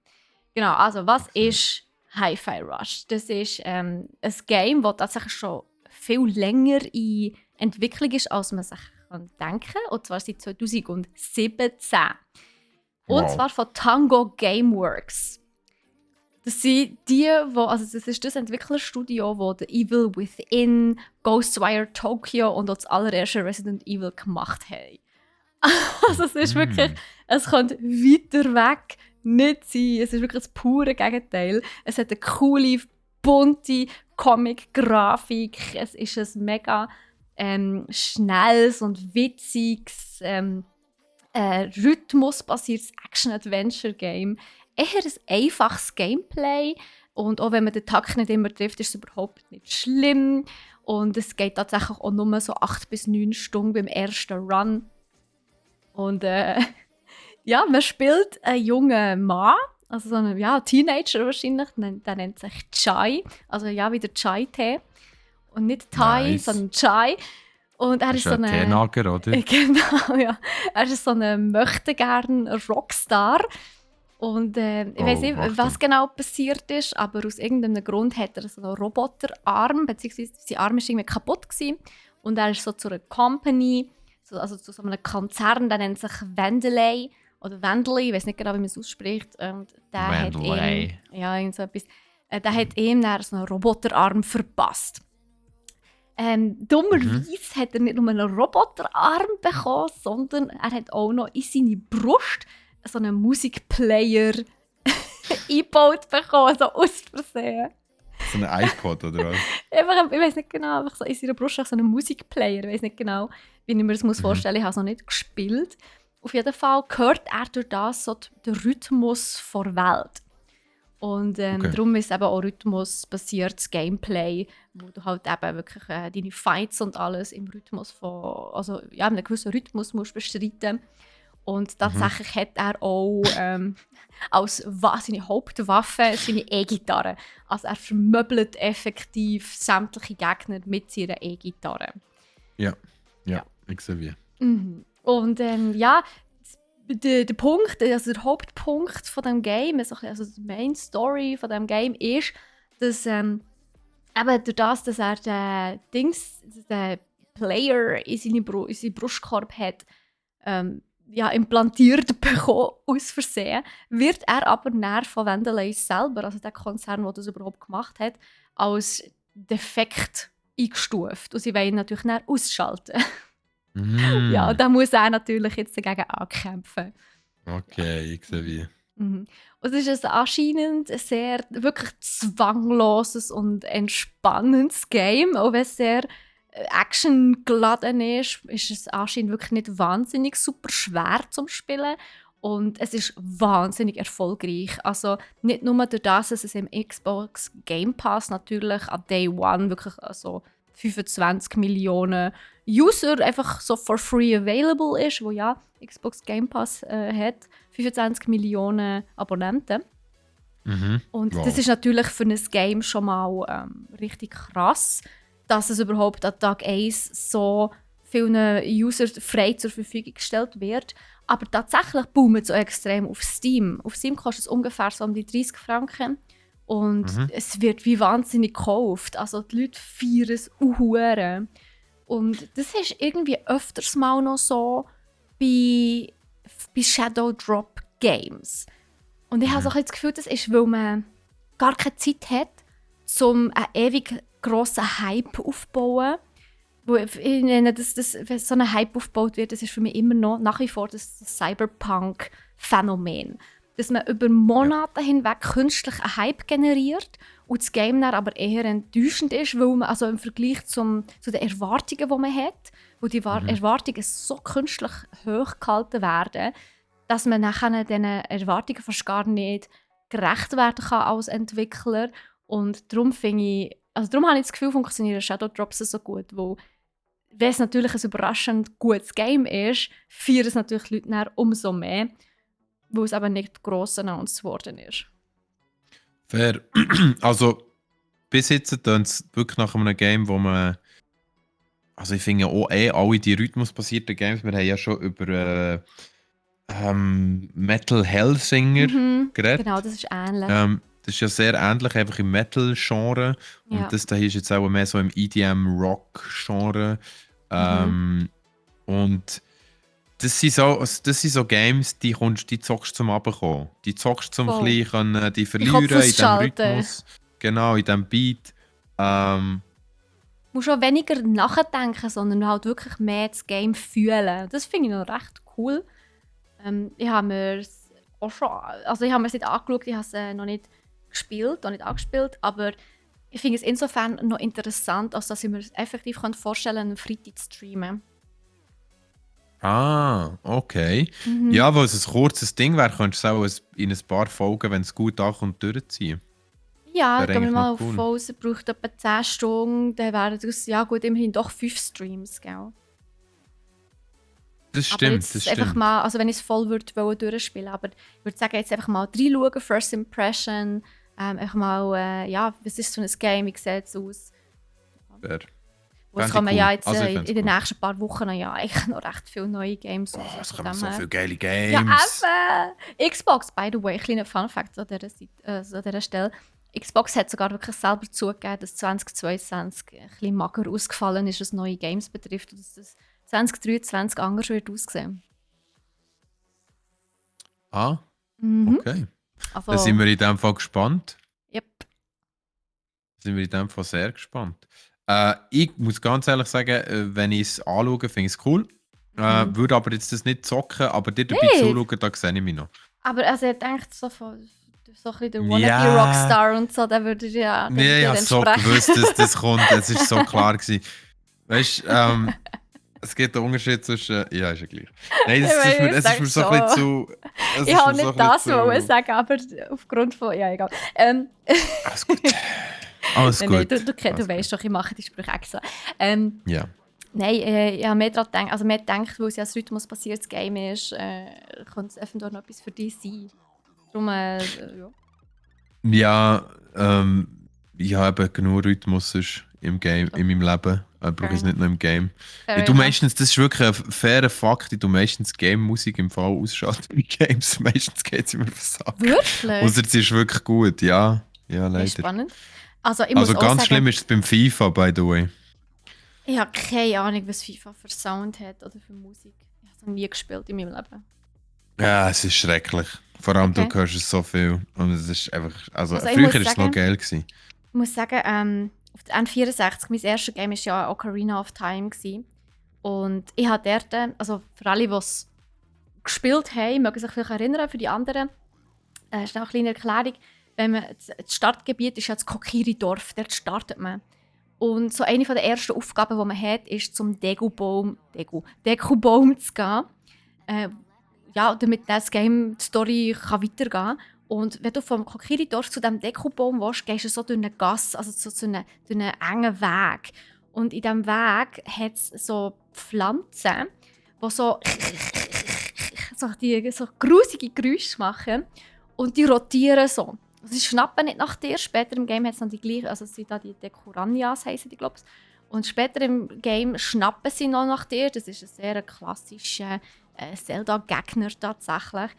Genau, also was ist Hi-Fi Rush? Das ist ein Game, das tatsächlich schon viel länger in Entwicklung ist, als man sich denken kann. Und zwar seit 2017. Und Wow. zwar von Tango Gameworks. Das sind das ist das Entwicklerstudio, das The Evil Within, Ghostwire Tokyo und auch das allererste Resident Evil gemacht haben. Also es ist wirklich, es könnte weiter weg nicht sein. Es ist wirklich das pure Gegenteil. Es hat eine coole, bunte Comic-Grafik. Es ist ein mega schnelles und witziges, rhythmusbasiertes Action-Adventure-Game. Eher ein einfaches Gameplay Und auch wenn man den Takt nicht immer trifft, ist es überhaupt nicht schlimm. Und es geht tatsächlich auch nur so 8 bis 9 Stunden beim ersten Run. Und ja, man spielt einen jungen Mann, also so einen Teenager wahrscheinlich, der nennt sich Chai. Also ja, wie der Chai-Tee. Und nicht Thai, Nice. sondern Chai. Und er Das ist ist so ein eine... Teenager, oder? Genau, ja. Er ist so ein möchtegern Rockstar. Und ich weiß nicht, Achtung. was genau passiert ist, aber aus irgendeinem Grund hat er so einen Roboterarm, beziehungsweise sein Arm war irgendwie kaputt gewesen. Und er ist so zu einer Company, also zu so einem Konzern, der nennt sich Wendeley oder Wendley, ich weiß nicht genau, wie man es ausspricht. Und der hat ihm, ja, irgend so etwas, der hat ihm dann so einen Roboterarm verpasst. Dummerweise hat er nicht nur einen Roboterarm bekommen, sondern er hat auch noch in seine Brust so einen Musikplayer eingebaut bekommen, so aus Versehen. So ein iPod oder was? Einfach, ich weiß nicht genau, einfach so in seiner Brust so einen Musikplayer. Ich weiß nicht genau, wie ich mir das vorstellen muss. Ich habe es noch nicht gespielt. Auf jeden Fall hört er durch das so den Rhythmus der Welt. Und darum ist eben auch rhythmusbasiertes Gameplay, wo du halt eben wirklich deine Fights und alles im Rhythmus also ja, in einem gewissen Rhythmus musst bestreiten. Und tatsächlich hat er auch als seine Hauptwaffe seine E-Gitarre. Also er vermöbelt effektiv sämtliche Gegner mit seiner E-Gitarre. Ja, ich sehe wie. Und ja, der Punkt, also der Hauptpunkt von dem Game, also die Main Story von dem Game ist, dass eben durch das, dass er den Player in seinen Brustkorb hat, implantiert bekommen, aus Versehen, wird er aber näher von Wendeley selber, also der Konzern, der das überhaupt gemacht hat, als defekt eingestuft. Und sie wollen ihn natürlich näher ausschalten. Ja, und da muss er natürlich jetzt dagegen ankämpfen. Okay, ich sehe wie. Und es ist anscheinend ein sehr wirklich zwangloses und entspannendes Game, auch wenn es sehr actiongeladen ist es anscheinend wirklich nicht wahnsinnig super schwer zum Spielen und es ist wahnsinnig erfolgreich. Also nicht nur durch das, dass es im Xbox Game Pass natürlich an Day One wirklich also 25 Millionen User einfach so for free available ist, wo ja Xbox Game Pass hat, 25 Millionen Abonnenten. Und das ist natürlich für ein Game schon mal richtig krass, dass es überhaupt an Tag 1 so vielen Usern frei zur Verfügung gestellt wird. Aber tatsächlich boomt es so extrem auf Steam. Auf Steam kostet es ungefähr so um die 30 Franken. Und es wird wie wahnsinnig gekauft. Also die Leute feiern es auch. Und das ist irgendwie öfters mal noch so bei Shadow Drop Games. Und ich habe so das Gefühl, das ist, weil man gar keine Zeit hat, um einen ewig grossen Hype aufzubauen. Ich nenne das, wenn so ein Hype aufgebaut wird, das ist für mich immer noch nach wie vor das Cyberpunk-Phänomen. Dass man über Monate hinweg künstlich einen Hype generiert und das Game dann aber eher enttäuschend ist, weil man also im Vergleich zu den Erwartungen, die man hat, wo die Erwartungen so künstlich hoch gehalten werden, dass man nachher diesen Erwartungen fast gar nicht gerecht werden kann als Entwickler. Und darum habe ich das Gefühl, funktionieren Shadow Drops so gut, weil wenn es natürlich ein überraschend gutes Game ist, feiern es natürlich die Leute dann umso mehr, weil es eben nicht gross announced worden ist. Fair. Also, bis jetzt tönt es wirklich nach einem Game, wo man. Also, ich finde auch alle die rhythmusbasierten Games, wir haben ja schon über Metal Hellsinger geredet. Genau, das ist ähnlich. Das ist ja sehr ähnlich, einfach im Metal-Genre. Und das hier ist jetzt auch mehr so im EDM-Rock-Genre. Und das sind so Games, die zockst zum Runterkommen. Die zockst zum ein bisschen die verlieren in diesem Rhythmus. Genau, in diesem Beat. Du musst auch weniger nachdenken, sondern halt wirklich mehr das Game fühlen. Das finde ich noch recht cool. Ich habe mir es nicht angeschaut, ich habe es noch nicht gespielt, noch nicht angespielt, aber ich finde es insofern noch interessant, als dass ich mir effektiv vorstellen kann, einen Freitag zu streamen. Ah, okay. Ja, weil es ein kurzes Ding wäre, könntest du es auch in ein paar Folgen, wenn es gut ankommt, durchziehen. Ja, Wäre gehen wir eigentlich mal noch auf cool. Pause, braucht etwa 10 Stunden, dann wären das, ja gut, immerhin doch 5 Streams, gell? Das Aber stimmt, das jetzt einfach stimmt. mal, also wenn ich es voll würde durchspielen, aber ich würde sagen, jetzt einfach mal reinschauen, First Impression, einfach mal, ja, was ist so ein Game, wie sieht es aus? Wäre. Und es Fände ich kommen cool. ja jetzt Also ich in fände es den cool. nächsten paar Wochen ja eigentlich noch recht viele neue Games raus, Es von kommen dem so her. viele geile Ja, Games. eben! Xbox, by the way, kleiner Fun Fact an dieser, an dieser Stelle. Xbox hat sogar wirklich selber zugegeben, dass 2022 ein bisschen mager ausgefallen ist, was neue Games betrifft und dass das 2023 anders wird aussehen. Ah, Mhm. okay. Also, Dann sind wir in dem Fall gespannt. yep. Sind wir in dem Fall sehr gespannt. Ich muss ganz ehrlich sagen, wenn ich es anschaue, finde ich es cool. Würde aber jetzt das nicht zocken, aber dir dabei Nicht! zuschauen, da sehe ich mich noch. Aber also, ich denke, so ein bisschen der Ja. Wannabe-Rockstar und so, der würde ja Nee, ich dir habe so entsprechen. gewusst, dass das kommt. Es ist so klar gewesen. Weißt du, es gibt einen Unterschied zwischen. Ja, ist ja gleich. Nein, Ich meine, ich es ist sage mir so ein bisschen schon. zu. Es Ich ist habe mir so nicht ein das bisschen wollen zu. sagen, aber aufgrund von. Ja, egal. Alles gut. Alles Nein, gut. du Alles weißt gut. doch, ich mache die Sprüche extra. Ja. Nein, ich habe mehr daran gedacht, also mehr gedacht, weil es ja ein rhythmusbasiertes Game ist, könnte es eventuell noch etwas für dich sein. Darum, ja. Ja, ich habe genug Rhythmus sonst im Game, in meinem Leben. Ich brauche es nicht nur im Game. Fair Ich tu enough. meistens, das ist wirklich ein fairer Fakt, ich tu meistens Game-Musik im Fall ausschalten bei Games. Meistens geht es immer auf den Sack. Wirklich? Außer sie ist wirklich gut, ja. Ja, Okay, leider. spannend. Also ich Also muss auch ganz sagen, schlimm ist es beim FIFA, by the way. ich habe keine Ahnung, was FIFA für Sound hat oder für Musik. Ich habe es noch nie gespielt in meinem Leben. Ja, es ist schrecklich. Vor allem, Okay. du hörst es so viel. Und es ist einfach. Also, Also ich früher muss war es noch sagen- geil gewesen. Ich muss sagen, auf der N64, mein erstes Game war ja Ocarina of Time. Gewesen. Und ich habe dort, also für alle, die es gespielt haben, mögen sich vielleicht erinnern, für die anderen, ist noch eine kleine Erklärung, wenn man, das Startgebiet ist ja das Kokiri-Dorf, dort startet man. Und so eine der ersten Aufgaben, die man hat, ist zum Deku-Baum zu gehen. Ja, damit das Game, die Story kann weitergehen kann. Und wenn du vom Kokiri-Dorf zu diesem Deku-Baum willst, gehst du so durch eine Gasse, also durch einen engen Weg. Und in diesem Weg hat es so Pflanzen, die so grusige Geräusche machen. Und die rotieren so. Sie schnappen nicht nach dir. Später im Game hat es noch die gleichen, also es sind da die Dekuranias, heissen die, glaube ich. Und später im Game schnappen sie noch nach dir. Das ist ein sehr klassischer Zelda-Gegner tatsächlich.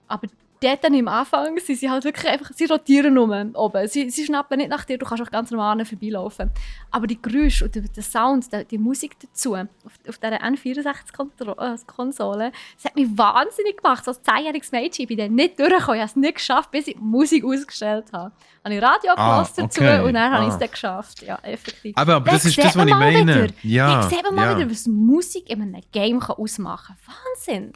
Aber dort dann im Anfang sind sie halt wirklich einfach, sie rotieren nur oben. Sie schnappen nicht nach dir, du kannst auch ganz normal an ihnen vorbeilaufen. Aber die Geräusche und der Sound, die Musik dazu, auf dieser N64-Konsole, das hat mich wahnsinnig gemacht. So als 10-jähriges Mädchen, ich bin dann nicht durchgekommen, ich habe es nicht geschafft, bis ich die Musik ausgestellt habe. Habe ich Radio gehört dazu okay. und dann habe ich es dann geschafft. Ja, effektiv. Aber das ist das, was ich sieht man mal meine. wieder. Ja. Da sieht man mal wieder, was Musik in einem Game ausmachen kann. Wahnsinn!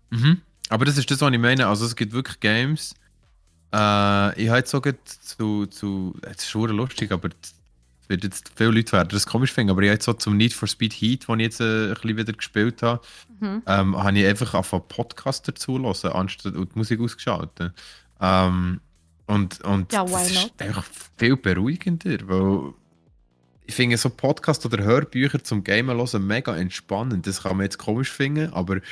Mhm. Aber das ist das, was ich meine. Also es gibt wirklich Games. Ich habe jetzt sogar es ist schon lustig, aber es wird jetzt viele Leute werden das komisch finden, aber ich habe jetzt so zum Need for Speed Heat, den ich jetzt ein bisschen wieder gespielt habe, habe ich einfach auf einen Podcast dazu hören, anstatt die Musik ausgeschaltet. Und Ja, das why not? ist einfach viel beruhigender, weil ich finde so Podcasts oder Hörbücher zum Gamen hören mega entspannend. Das kann man jetzt komisch finden, aber ich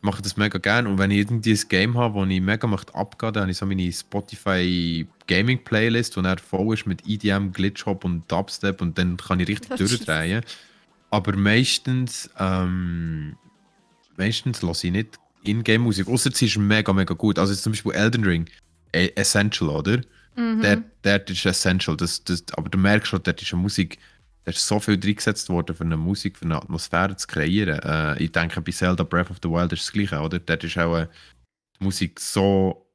mache das mega gerne. Und wenn ich irgendwie ein Game habe, wo ich mega möchte abgehen, dann habe ich so meine Spotify Gaming Playlist, die dann voll ist mit EDM, Glitch-Hop und Dubstep und dann kann ich richtig Oh, Jesus. durchdrehen. Aber meistens höre ich nicht In-Game-Musik, außer sie ist mega, mega gut. Also jetzt zum Beispiel Elden Ring, Essential, oder? Dort ist Essential, aber du merkst schon, dort ist eine Musik, da ist so viel drin gesetzt worden, für eine Musik, für eine Atmosphäre zu kreieren. Ich denke, bei Zelda Breath of the Wild ist das Gleiche, oder? Dort ist auch die Musik so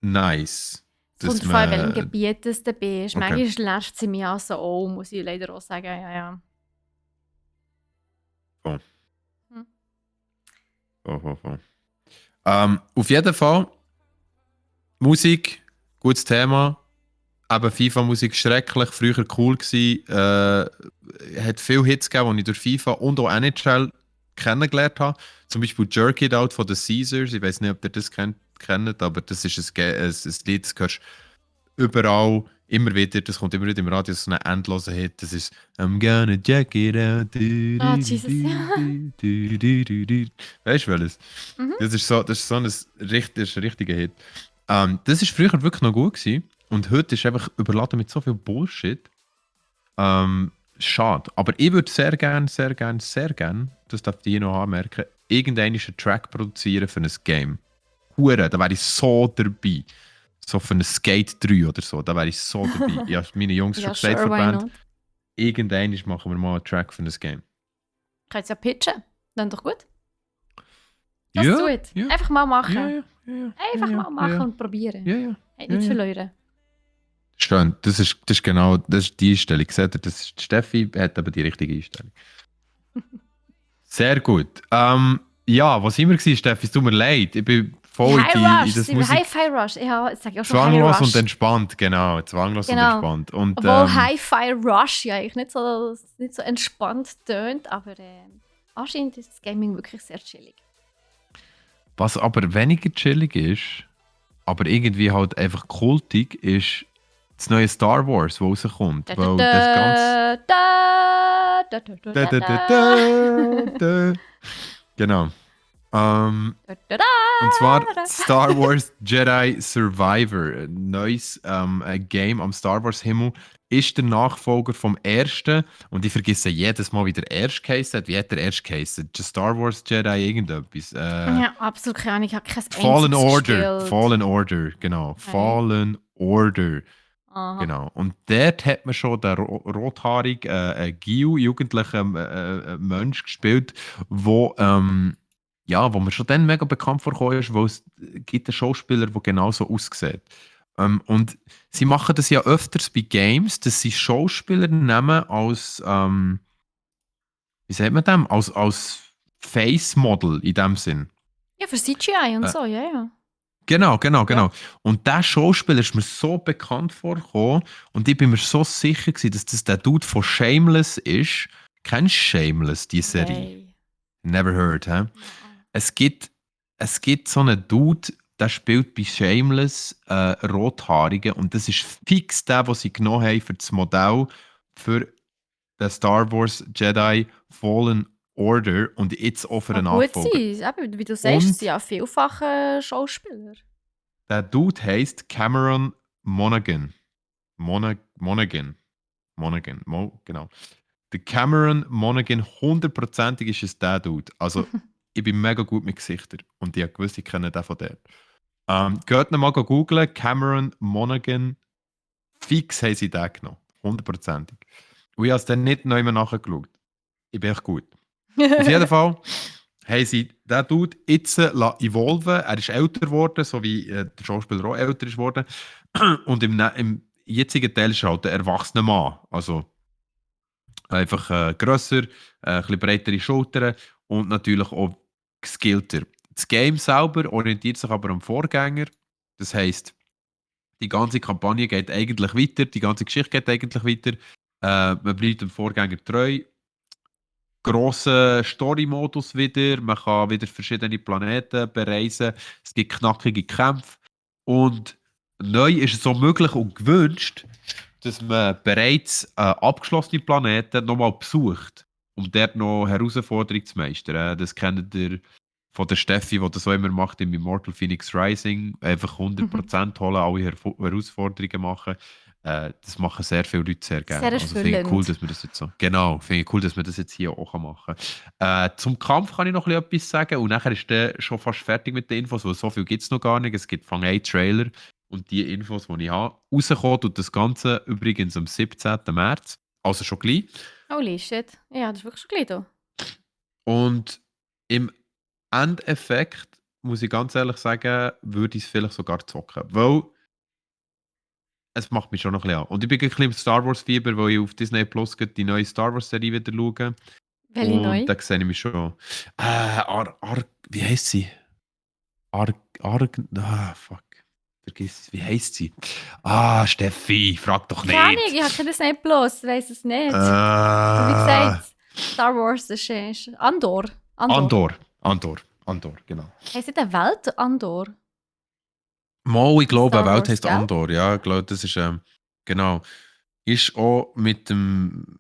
nice. Es kommt davon, in welchem Gebiet du bist. Okay. Manchmal lässt sie mich also auch, muss ich leider auch sagen. Ja. Auf jeden Fall, Musik, gutes Thema. Eben FIFA-Musik schrecklich, früher cool gewesen. Hat viele Hits gegeben, die ich durch FIFA und auch NHL kennengelernt habe. Zum Beispiel Jerk It Out von den Caesars. Ich weiß nicht, ob ihr das kennt, aber das ist ein Lied, das hörst überall, immer wieder, das kommt immer wieder im Radio, so ein endloser Hit, das ist I'm gonna check it out. Ah, Jesus, ja. Weißt du welches? Mhm. Das ist so das ist ein richtiger Hit. Das ist früher wirklich noch gut gewesen und heute ist einfach überladen mit so viel Bullshit. Schade. Aber ich würde sehr gern, das darf ich noch anmerken, irgendeinen Track produzieren für ein Game. Hure, da wäre ich so dabei. So für ein Skate 3 oder so, da wäre ich so dabei. Ich habe meine Jungs schon Ja, gesagt sure, von der why Band, not? irgendwann machen wir mal einen Track für ein Game. Kannst ja pitchen. Dann doch gut. Just do Ja, it. ja, Einfach mal machen. ja, ja, Einfach ja, mal machen ja, und probieren. ja, ja, Hey, ja, nicht ja. verlieren. Schön, das ist genau das ist die Einstellung. Seht ihr, Steffi hat aber die richtige Einstellung. Sehr gut. Ja, was immer war, Steffi, es tut mir leid. Ich bin voll High in Rush, das sind wir Musik. Hi-Fi Rush. Ja, jetzt sage ich auch schon High Zwanglos und Rush. entspannt, genau. Zwanglos und Genau. entspannt. Und Obwohl Hi-Fi Rush ja eigentlich nicht so entspannt tönt, aber anscheinend ist das Gaming wirklich sehr chillig. was aber weniger chillig ist, aber irgendwie halt einfach kultig, ist das neue Star Wars, das rauskommt. Da, Weil das ganze. da, da, da, da, da, Da, da, da, da, da, da. Genau. Ähm, da, da, da, und zwar da. Star Wars Jedi Survivor, ein neues ein Game am Star Wars Himmel, ist der Nachfolger vom ersten. Und ich vergesse jedes Mal, wie der erste geheißen hat. Wie hat der erste geheißen? Star Wars Jedi irgendetwas. Ja, absolut keine Ahnung. Ich habe kein Fallen einziges Order. gespielt. Fallen Order, genau. Okay. Fallen Order. Aha. Genau. Und dort hat man schon den rothaarigen Gil, jugendlichen Mensch gespielt, wo, ja, wo mir schon dann mega bekannt vorgekommen ist, weil es gibt einen Schauspieler, der genauso aussieht. Und sie machen das ja öfters bei Games, dass sie Schauspieler nehmen als, wie sagt man dem, als Face-Model in dem Sinn. Ja, für CGI und Äh, so, ja, ja. Genau, genau, Ja. genau. Und der Schauspieler ist mir so bekannt vorgekommen und ich bin mir so sicher gewesen, dass das der Dude von Shameless ist. Kennst du Shameless, die Serie? Nein. Never heard, hä? Nein. Es gibt, es gibt so einen Dude, der spielt bei Shameless Rothaarige und das ist fix der, den sie genommen haben für das Modell für den Star Wars Jedi Fallen Order und jetzt auch für Kann einen gut Nachfolger. sein. Eben, wie du sagst, es sind Und ja vielfach Schauspieler. der Dude heißt Cameron Monaghan. Monaghan. Genau. Der Cameron Monaghan, hundertprozentig ist es der Dude. Also, ich bin mega gut mit Gesichtern und ich wusste, ich kenne den von der. Geht noch mal googlen, Cameron Monaghan, fix haben sie den genommen. Hundertprozentig. Und ich habe es dann nicht neu mehr nachgeschaut. Ich bin echt gut. Auf jeden Fall haben sie den Dude jetzt evolven. Er ist älter geworden, so wie der Schauspieler auch älter ist geworden. Und im jetzigen Teil ist er halt ein erwachsener Mann. Also einfach grösser, ein bisschen breitere Schultern und natürlich auch geskillter. Das Game selber orientiert sich aber am Vorgänger. Das heisst, die ganze Kampagne geht eigentlich weiter, die ganze Geschichte geht eigentlich weiter. Man bleibt dem Vorgänger treu. Grosser Story-Modus wieder. Man kann wieder verschiedene Planeten bereisen. Es gibt knackige Kämpfe. Und neu ist es auch möglich und gewünscht, dass man bereits abgeschlossene Planeten nochmal besucht, um dort noch Herausforderungen zu meistern. Das kennt ihr von der Steffi, die das auch immer macht im Immortal Phoenix Rising. Einfach 100% holen, alle Herausforderungen machen. Das machen sehr viele Leute sehr Sehr gerne. Also finde ich cool, erfüllend. dass wir das jetzt so. Genau, finde ich cool, dass wir das jetzt hier auch machen können. Zum Kampf kann ich noch etwas sagen und nachher ist der schon fast fertig mit den Infos, weil so viel gibt es noch gar nicht. Es gibt von einem Trailer und die Infos, die ich habe. Rauskommen tut das Ganze übrigens am 17. März, also schon gleich. Holy shit. Ja, das ist wirklich schon gleich da. Und im Endeffekt, muss ich ganz ehrlich sagen, würde ich es vielleicht sogar zocken. Weil es macht mich schon noch ein bisschen an. Und ich bin ein bisschen im Star Wars-Fieber, weil ich auf Disney Plus gerade die neue Star Wars-Serie wieder schaue. Welche Und neu? da sehe ich mich schon. Wie heißt sie? Fuck. Vergiss es. Wie heißt sie? Steffi, frag doch Keine Ahnung, nicht. ich habe das nicht bloß, ich weiss es nicht. Aber wie Äh, gesagt, Star Wars ist Andor. Andor. Andor, genau. Heisst nicht eine Welt Andor? Mal, ich glaube, Star eine Welt Wars, heisst gell? Andor, ja, ich glaube, das ist, genau. Ist auch mit dem,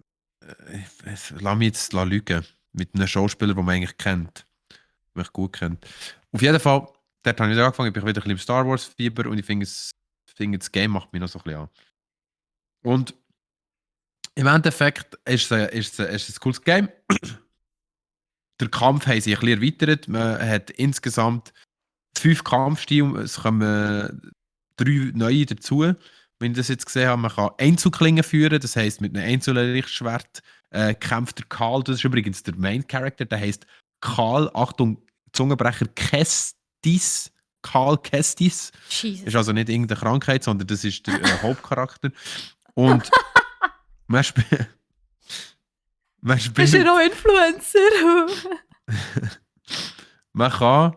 lass mich jetzt lügen, mit einem Schauspieler, den man eigentlich kennt, den ich gut kennt. Auf jeden Fall, dort habe ich wieder angefangen, ich bin wieder ein bisschen im Star Wars-Fieber und ich finde, das Game macht mich noch so ein bisschen an. Und im Endeffekt ist es ein cooles Game. Der Kampf haben sich ein bisschen erweitert. Man hat insgesamt 5 Kampfstile, es kommen 3 neue dazu. Wenn ich das jetzt gesehen habe, man kann Einzelklingen führen, das heisst, mit einem Einzellichtschwert kämpft der Karl, das ist übrigens der Main Character, der heisst Karl, Achtung, Zungenbrecher, Kestis. Karl Kestis. Ist Jesus. also nicht irgendeine Krankheit, sondern das ist der Hauptcharakter. Und man, sp man Bist du spielt. noch Influencer? Man kann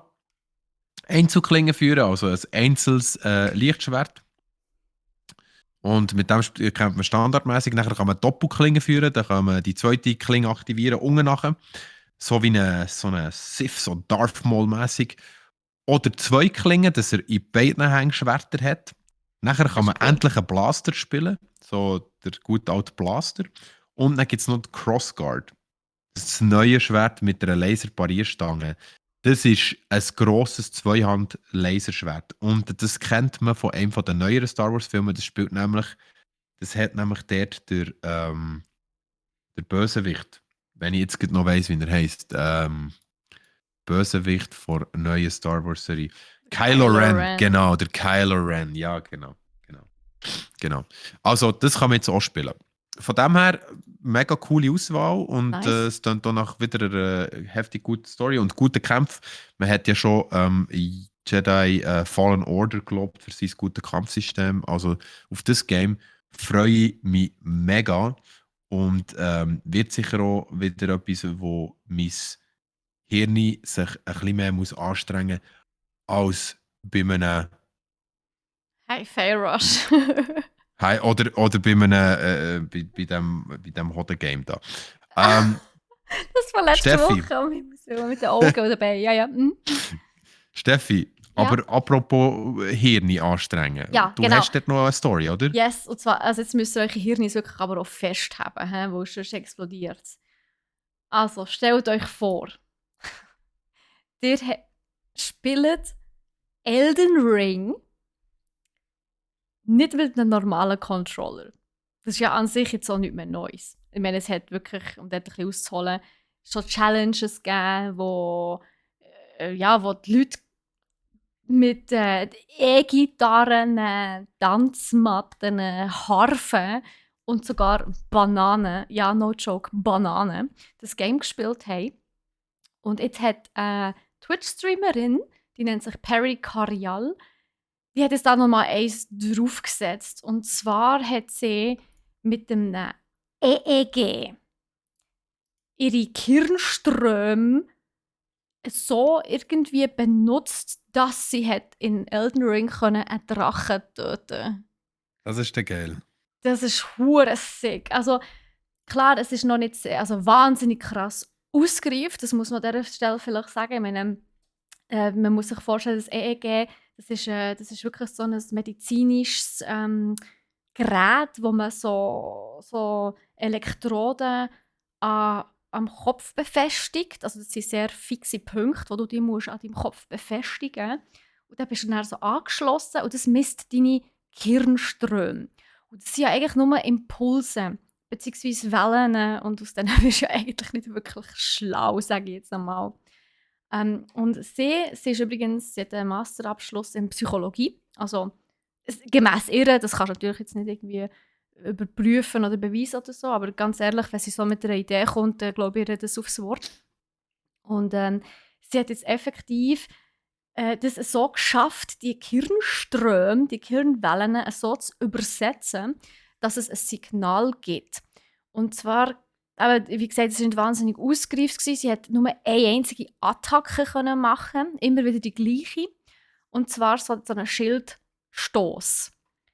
Einzelklingen führen, also ein einzelnes Lichtschwert. Und mit dem kämpft man standardmäßig. Nachher kann man Doppelklingen führen, dann kann man die zweite Klinge aktivieren, unten nachher. So wie so eine Sith, so Darth Maul-mäßig. Oder 2 Klingen, dass er in beiden Händen Schwerter hat. Nachher kann Das man ist cool. endlich einen Blaster spielen, so der gute alte Blaster. Und dann gibt es noch die Crossguard. Das neue Schwert mit einer Laserparierstange. Das ist ein grosses Zweihand-Laserschwert. Und das kennt man von einem der neueren Star Wars-Filmen. Das hat nämlich dort der Bösewicht, wenn ich jetzt noch weiss, wie er heisst, Bösewicht von der neuen Star Wars-Serie. Kylo Kylo Ren, Ren. genau, der Kylo Ren, ja, genau. Genau. Genau. Also, das kann man jetzt auch spielen. Von dem her, mega coole Auswahl und Nice. es klingt danach wieder eine heftig gute Story und gute Kämpfe. Man hat ja schon Jedi Fallen Order gelobt für sein gutes Kampfsystem. Also, auf das Game freue ich mich mega und wird sicher auch wieder etwas, wo mein Hirn sich ein bisschen mehr muss anstrengen muss als bei einem Hey, Fair Rush. Hi, oder bei einem, bei dem Hoden-Game da. Ähm, Das war letzte Steffi, Woche mit den Augen dabei. Ja, ja. Steffi, Ja. aber apropos Hirn anstrengen. Ja, Du genau. hast dort noch eine Story, oder? Yes, und zwar, also jetzt müsst ihr eure Hirne wirklich aber auch festhaben, weil sonst explodiert es. Also, stellt euch vor, ihr spielt Elden Ring nicht mit einem normalen Controller. Das ist ja an sich jetzt auch nichts mehr Neues. Ich meine, es hat wirklich, um dort ein bisschen auszuholen, schon Challenges gegeben, wo die Leute mit E-Gitarren, Tanzmatten, Harfen und sogar Bananen, ja, no joke, Bananen, das Game gespielt haben. Und jetzt hat eine Twitch-Streamerin, die nennt sich Perry Carial, die hat jetzt da nochmal eins draufgesetzt. Und zwar hat sie mit dem EEG ihre Hirnströme so irgendwie benutzt, dass sie hat in Elden Ring einen Drachen töten. Das ist der geil. Das ist hure sick. Also klar, es ist noch nicht also wahnsinnig krass ausgereift. Das muss man an dieser Stelle vielleicht sagen. Ich meine, man muss sich vorstellen, das EEG, das ist wirklich so ein medizinisches Gerät, wo man so Elektroden am Kopf befestigt. Also das sind sehr fixe Punkte, die du die musst an deinem Kopf befestigen musst. Und dann bist du dann so angeschlossen und das misst deine Hirnströme. Und das sind ja eigentlich nur Impulse beziehungsweise Wellen und aus denen bist du ja eigentlich nicht wirklich schlau, sage ich jetzt einmal. Und sie ist übrigens, sie hat einen Masterabschluss in Psychologie. Also gemäss ihr, das kannst du natürlich jetzt nicht irgendwie überprüfen oder beweisen oder so, aber ganz ehrlich, wenn sie so mit einer Idee kommt, dann glaube ich ihr das aufs Wort. Und sie hat jetzt effektiv das so geschafft, die Hirnströme, die Hirnwellen so zu übersetzen, dass es ein Signal gibt. Und zwar, aber wie gesagt, sie sind wahnsinnig ausgereift gewesen. Sie hat nur eine einzige Attacke können machen, immer wieder die gleiche. Und zwar so einen Schildstoß.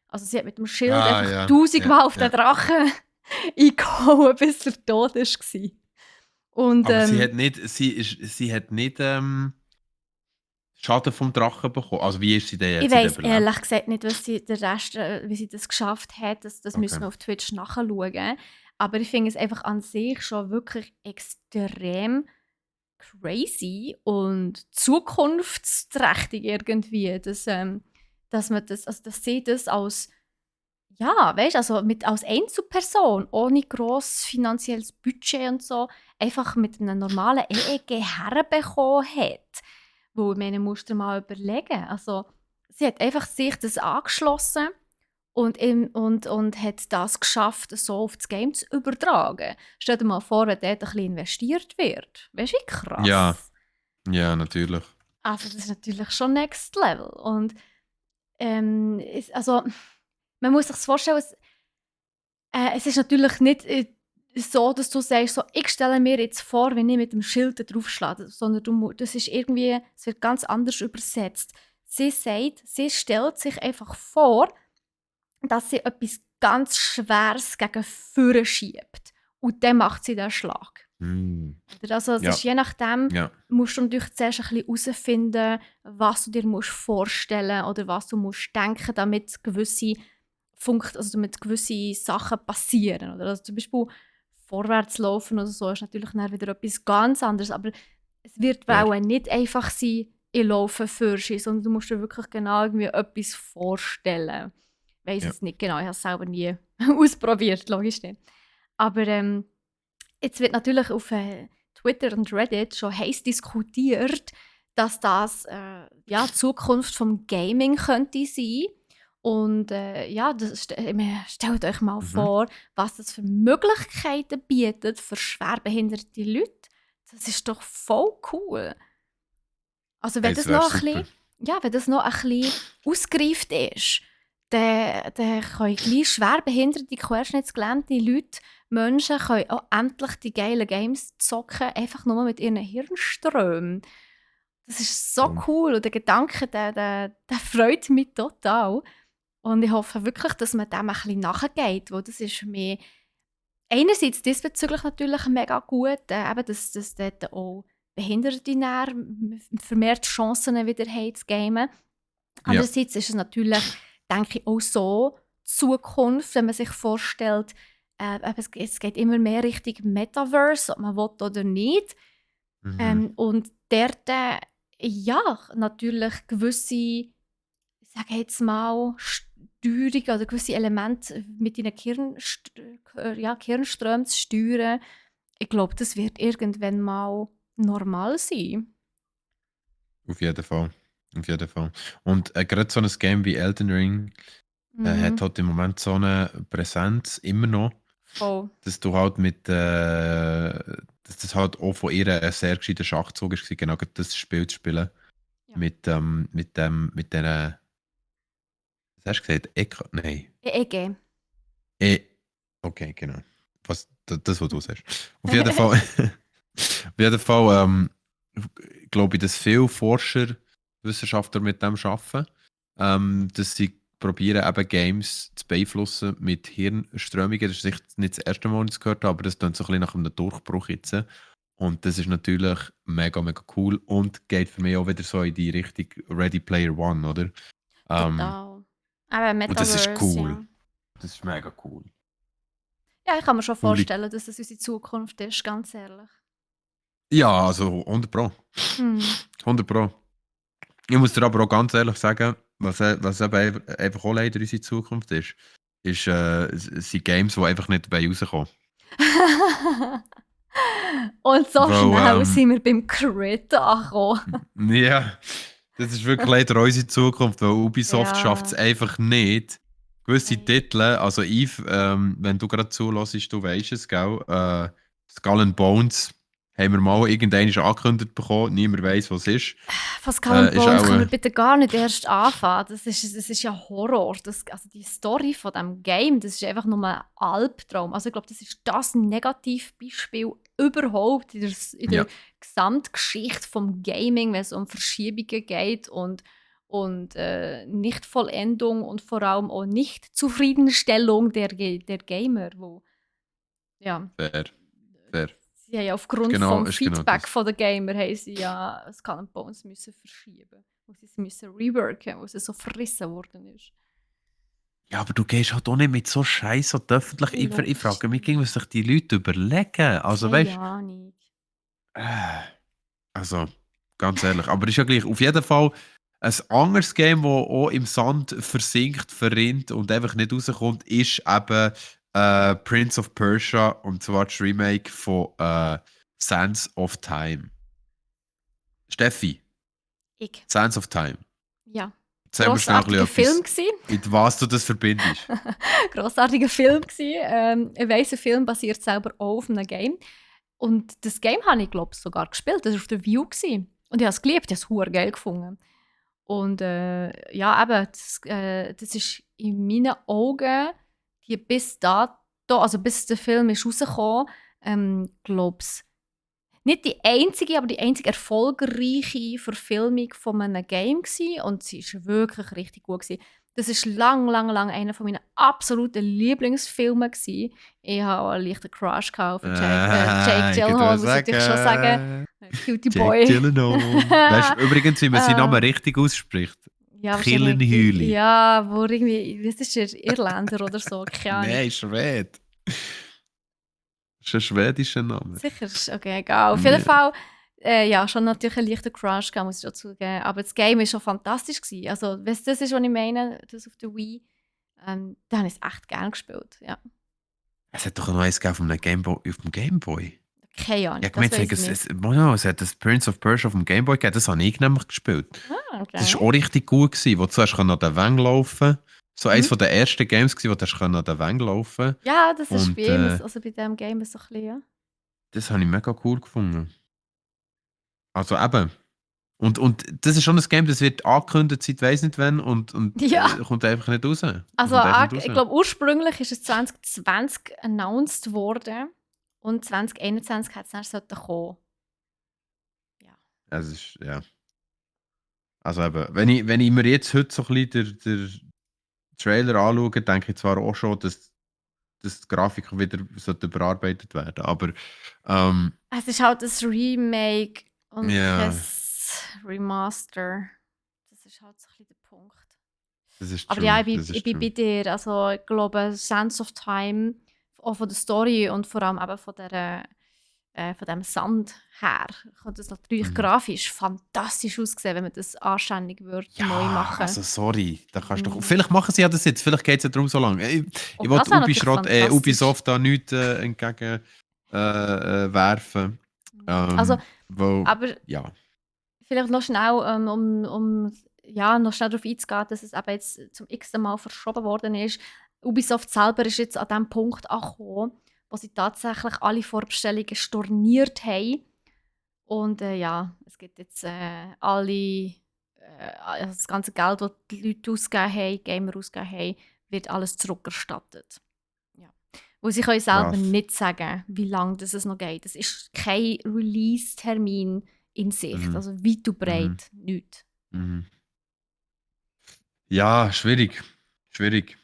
Also sie hat mit dem Schild Ah, einfach ja, ja, tausendmal auf den ja. Drachen eingehauen, bis er tot war. Und Aber sie hat nicht, sie hat nicht, Schaden vom Drachen bekommen? Also wie ist sie denn Ich jetzt weiss überlebt? ehrlich gesagt nicht, was sie, der Rest, wie sie das geschafft hat. Das müssen Okay. wir auf Twitch nachschauen. Aber ich finde es einfach an sich schon wirklich extrem crazy und zukunftsträchtig irgendwie, dass man das, also dass sie das als, ja, weißt, also als Einzelperson, ohne grosses finanzielles Budget und so, einfach mit einem normalen EEG herbekommen hat. Wo, ich meine, musst du dir mal überlegen. Also, sie hat einfach sich das angeschlossen und hat das geschafft, so auf das Game zu übertragen. Stell dir mal vor, wenn dort ein bisschen investiert wird. Weißt du, wie Ja, krass? ja, natürlich. Also, das ist natürlich schon Next Level. Und also, man muss sich vorstellen, es ist natürlich nicht so, dass du sagst, so, ich stelle mir jetzt vor, wenn ich mit dem Schild da draufschlage, sondern das ist irgendwie, es wird ganz anders übersetzt. Sie sagt, sie stellt sich einfach vor, dass sie etwas ganz Schweres gegen vorne schiebt. Und dann macht sie den Schlag. Hm. Also es Ja, ist je nachdem, ja, musst du natürlich zuerst ein bisschen herausfinden, was du dir musst vorstellen oder was du musst denken, damit gewisse damit gewisse Sachen passieren. Oder? Also zum Beispiel vorwärts laufen oder so ist natürlich dann wieder etwas ganz anderes, aber es wird fair. auch nicht einfach sein, ich laufe für sie, sondern du musst dir wirklich genau irgendwie etwas vorstellen. Ich weiss Ja. es nicht genau, ich habe es selber nie ausprobiert, logisch nicht. Aber jetzt wird natürlich auf Twitter und Reddit schon heiß diskutiert, dass das ja, die Zukunft vom Gaming könnte sein. Und ja, ich meine, stellt euch mal Mhm. vor, was das für Möglichkeiten bietet für schwerbehinderte Leute. Das ist doch voll cool. Also wenn Es das wäre noch ein super. bisschen, ja, wenn das noch ein bisschen ausgereift ist, dann können gleich schwerbehinderte, querschnittsgelähmte Leute, Menschen können auch endlich die geilen Games zocken, einfach nur mit ihren Hirnströmen. Das ist so Um, cool und der Gedanke, der freut mich total. Und ich hoffe wirklich, dass man dem ein bisschen nachgeht, weil das ist für mich einerseits diesbezüglich natürlich mega gut, eben, dass dort auch Behinderte dann vermehrt Chancen wieder haben zu gamen. ja, Andererseits ist es natürlich, denke ich, auch so Zukunft, wenn man sich vorstellt, eben, es geht immer mehr Richtung Metaverse, ob man will oder nicht. mhm. Und dort, ja, natürlich gewisse, ich sage jetzt mal, Steuerung oder gewisse Elemente mit deinen Kirnströmen zu steuern. Ich glaube, das wird irgendwann mal normal sein. Auf jeden Fall. Auf jeden Fall. Und gerade so ein Game wie Elden Ring hat Mhm, halt im Moment so eine Präsenz immer noch, voll. dass du halt dass das halt auch von ihr ein sehr gescheiter Schachzug ist, genau gerade das Spiel zu spielen. Ja. Mit der, was hast du gesagt? Eka? Nein. EEG. E. Okay, genau. Das, was du sagst. Auf jeden Fall, auf jeden Fall glaube ich, dass viele Forscher, Wissenschaftler mit dem arbeiten, dass sie probieren, eben Games zu beeinflussen mit Hirnströmungen. Das ist sicher nicht das erste Mal, dass ich es gehört habe, aber das klingt so ein bisschen nach einem Durchbruch jetzt. Und das ist natürlich mega, mega cool und geht für mich auch wieder so in die Richtung Ready Player One, oder? Ähm, Total. Aber und das ist Metaverse, cool. ja. Das ist mega cool. Ja, ich kann mir schon Coole. vorstellen, dass das unsere Zukunft ist, ganz ehrlich. Ja, also 100 Pro. Hm. 100 Pro. Ich muss dir aber auch ganz ehrlich sagen, was eben einfach auch leider unsere Zukunft sind Games, die einfach nicht rauskommen. Und so Weil, schnell sind wir beim Crit angekommen. ja, das ist wirklich leider unsere Zukunft, weil Ubisoft schafft es Ja. einfach nicht, gewisse Hey. Titel, also Yves, wenn du gerade zulässt, du weißt es, gell? Skull and Bones haben wir mal irgendwann angekündigt bekommen, niemand weiß, was es ist. Von Skull and Ist Bones auch, können wir bitte gar nicht erst anfangen. Das ist ja Horror. Also die Story von diesem Game, das ist einfach nur ein Albtraum. Also ich glaube, das ist das Negativbeispiel überhaupt in der ja, Gesamtgeschichte vom Gaming, wenn es um Verschiebungen geht und Nichtvollendung und vor allem auch Nicht-Zufriedenstellung der Gamer. Wo, ja, fair, fair. Sie haben ja aufgrund vom Ist genau Feedback das. der Gamer haben sie ja Skull and Bones müssen verschieben. Wo sie es müssen reworken, wo es so verrissen worden ist. Ja, aber du gehst halt auch nicht mit so Scheiß und öffentlich. Ich Logisch frage mich, nicht. was sich die Leute überlegen. Also, Keine weißt Ahnung. du, also, ganz ehrlich. Aber ist ja gleich. Auf jeden Fall ein anderes Game, das auch im Sand versinkt, verrinnt und einfach nicht rauskommt, ist eben Prince of Persia und zwar das Remake von Sands of Time. Steffi, Ich. Sands of Time. Ja. Erzähl mir schnell ein Grossartiger bisschen Film etwas, gsi. mit was du das verbindest. Grossartiger Film gsi. Ich weiss, ein Film basiert selber auch auf einem Game. Und das Game habe ich, glaube ich, sogar gespielt. Das war auf der View gsi. Und ich habe es geliebt. Ich habe es geil gefunden. Und ja, eben, das ist in meinen Augen die bis dato, also bis der Film ist rausgekommen, glaube ich, nicht die einzige, aber die einzige erfolgreiche Verfilmung von einem Game gsi. Und sie ist wirklich richtig gut gsi. Das ist lang einer von meinen absoluten Lieblingsfilmen gsi. Ich habe auch einen leichten Crush gehabt auf Jake Ich könnte Gyllenhaal, mal muss ich natürlich schon sagen. sagen. Cutie Jake Boy. Gyllenhaal. Weißt du übrigens, wie man seinen Namen richtig ausspricht? Ja, wahrscheinlich. Killenhüli. Ja, wo irgendwie, was ist er? Irländer oder so, keine Ahnung. Nein, Schwede. Das ist ein schwedischer Name. Sicher, ist okay, egal. Auf jeden Ja. Fall, ja, schon natürlich einen leichten Crush gehabt, muss ich dazu zugeben. Aber das Game war schon fantastisch gewesen. Also, wenn das ist, was ich meine, das auf der Wii, dann habe ich es echt gerne gespielt. Ja. Es hat doch noch eins gegeben auf dem Gameboy. Keine Ahnung, Ja, das gemeint, weiß ich nicht. es hat das Prince of Persia auf dem Gameboy gegeben, das habe ich nämlich gespielt. Ah, Das okay. war auch richtig gut, gewesen, wo du zuerst an den Wängen laufen. So eins Mhm. der ersten Games, wo du an den Wängen laufen. Ja, das ist bei Und ihm, also bei diesem Game so ein bisschen, ja. das habe ich mega cool gefunden. Also eben. Und das ist schon ein Game, das wird angekündigt seit weiss nicht wann und Ja, kommt einfach nicht raus. also Kommt einfach nicht ich raus. glaube, ursprünglich ist es 2020 announced worden und 2021 hat es dann sollten kommen. Ja. Es ist, ja. Also eben, wenn ich mir jetzt heute so ein bisschen den Trailer anschaue, denke ich zwar auch schon, dass die Grafik wieder sollte überarbeitet werden. Aber Es ist halt ein Remake und kein ja, Remaster. Das ist halt so ein bisschen der Punkt. das ist Aber ja, true. Das ich ist bin bei true. dir. Also, ich glaube, Sands of Time, auch von der Story und vor allem eben von dem Sand her, kann das natürlich Mhm. grafisch fantastisch aussehen, wenn man das anständig würde neu Ja, machen. also sorry, da kannst du doch. Mm. Vielleicht machen sie ja das jetzt, vielleicht geht es ja darum so lange. Ich Und will das wäre natürlich fantastisch. Ubisoft da nichts entgegen werfen. Also, Weil, aber ja. vielleicht noch schnell, ja, noch schnell darauf einzugehen, dass es eben jetzt zum x-ten Mal verschoben worden ist. Ubisoft selber ist jetzt an dem Punkt angekommen, wo sie tatsächlich alle Vorbestellungen storniert haben. Und ja, es gibt jetzt also das ganze Geld, das die Leute ausgegeben haben, Gamer ausgegeben haben, wird alles zurückerstattet. Ja. Weil sie können selber Krass. nicht sagen, wie lange es noch geht. Es ist kein Release-Termin in Sicht, Mhm. also weit und Mhm. breit nichts. Mhm. Ja, schwierig. Schwierig.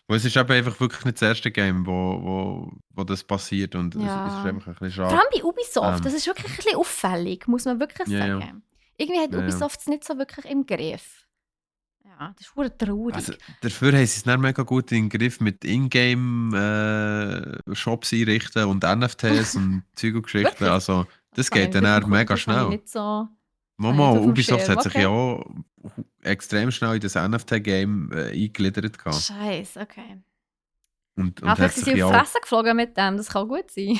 Weil es ist eben einfach wirklich nicht das erste Game, wo das passiert und es ist Ja. einfach ein bisschen Vor schade. allem bei Ubisoft, das ist wirklich ein bisschen auffällig, muss man wirklich Ja, ja. sagen. Irgendwie hat Ja, ja. Ubisoft es nicht so wirklich im Griff. Ja, das ist verdammt traurig. Also, dafür haben sie es dann mega gut in den Griff mit Ingame-Shops einrichten und NFTs und Zeug und Geschichten. Wirklich? Also, das Kann geht ich, dann eher mega das habe ich schnell. nicht so, Mama, auf dem Ubisoft Schirm. hat sich ja Okay. auch extrem schnell in das NFT-Game eingegliedert gehabt. Scheiße, okay. Und Ja, hat vielleicht sind sich sie ja auf auch. Fresse geflogen mit dem, das kann gut sein.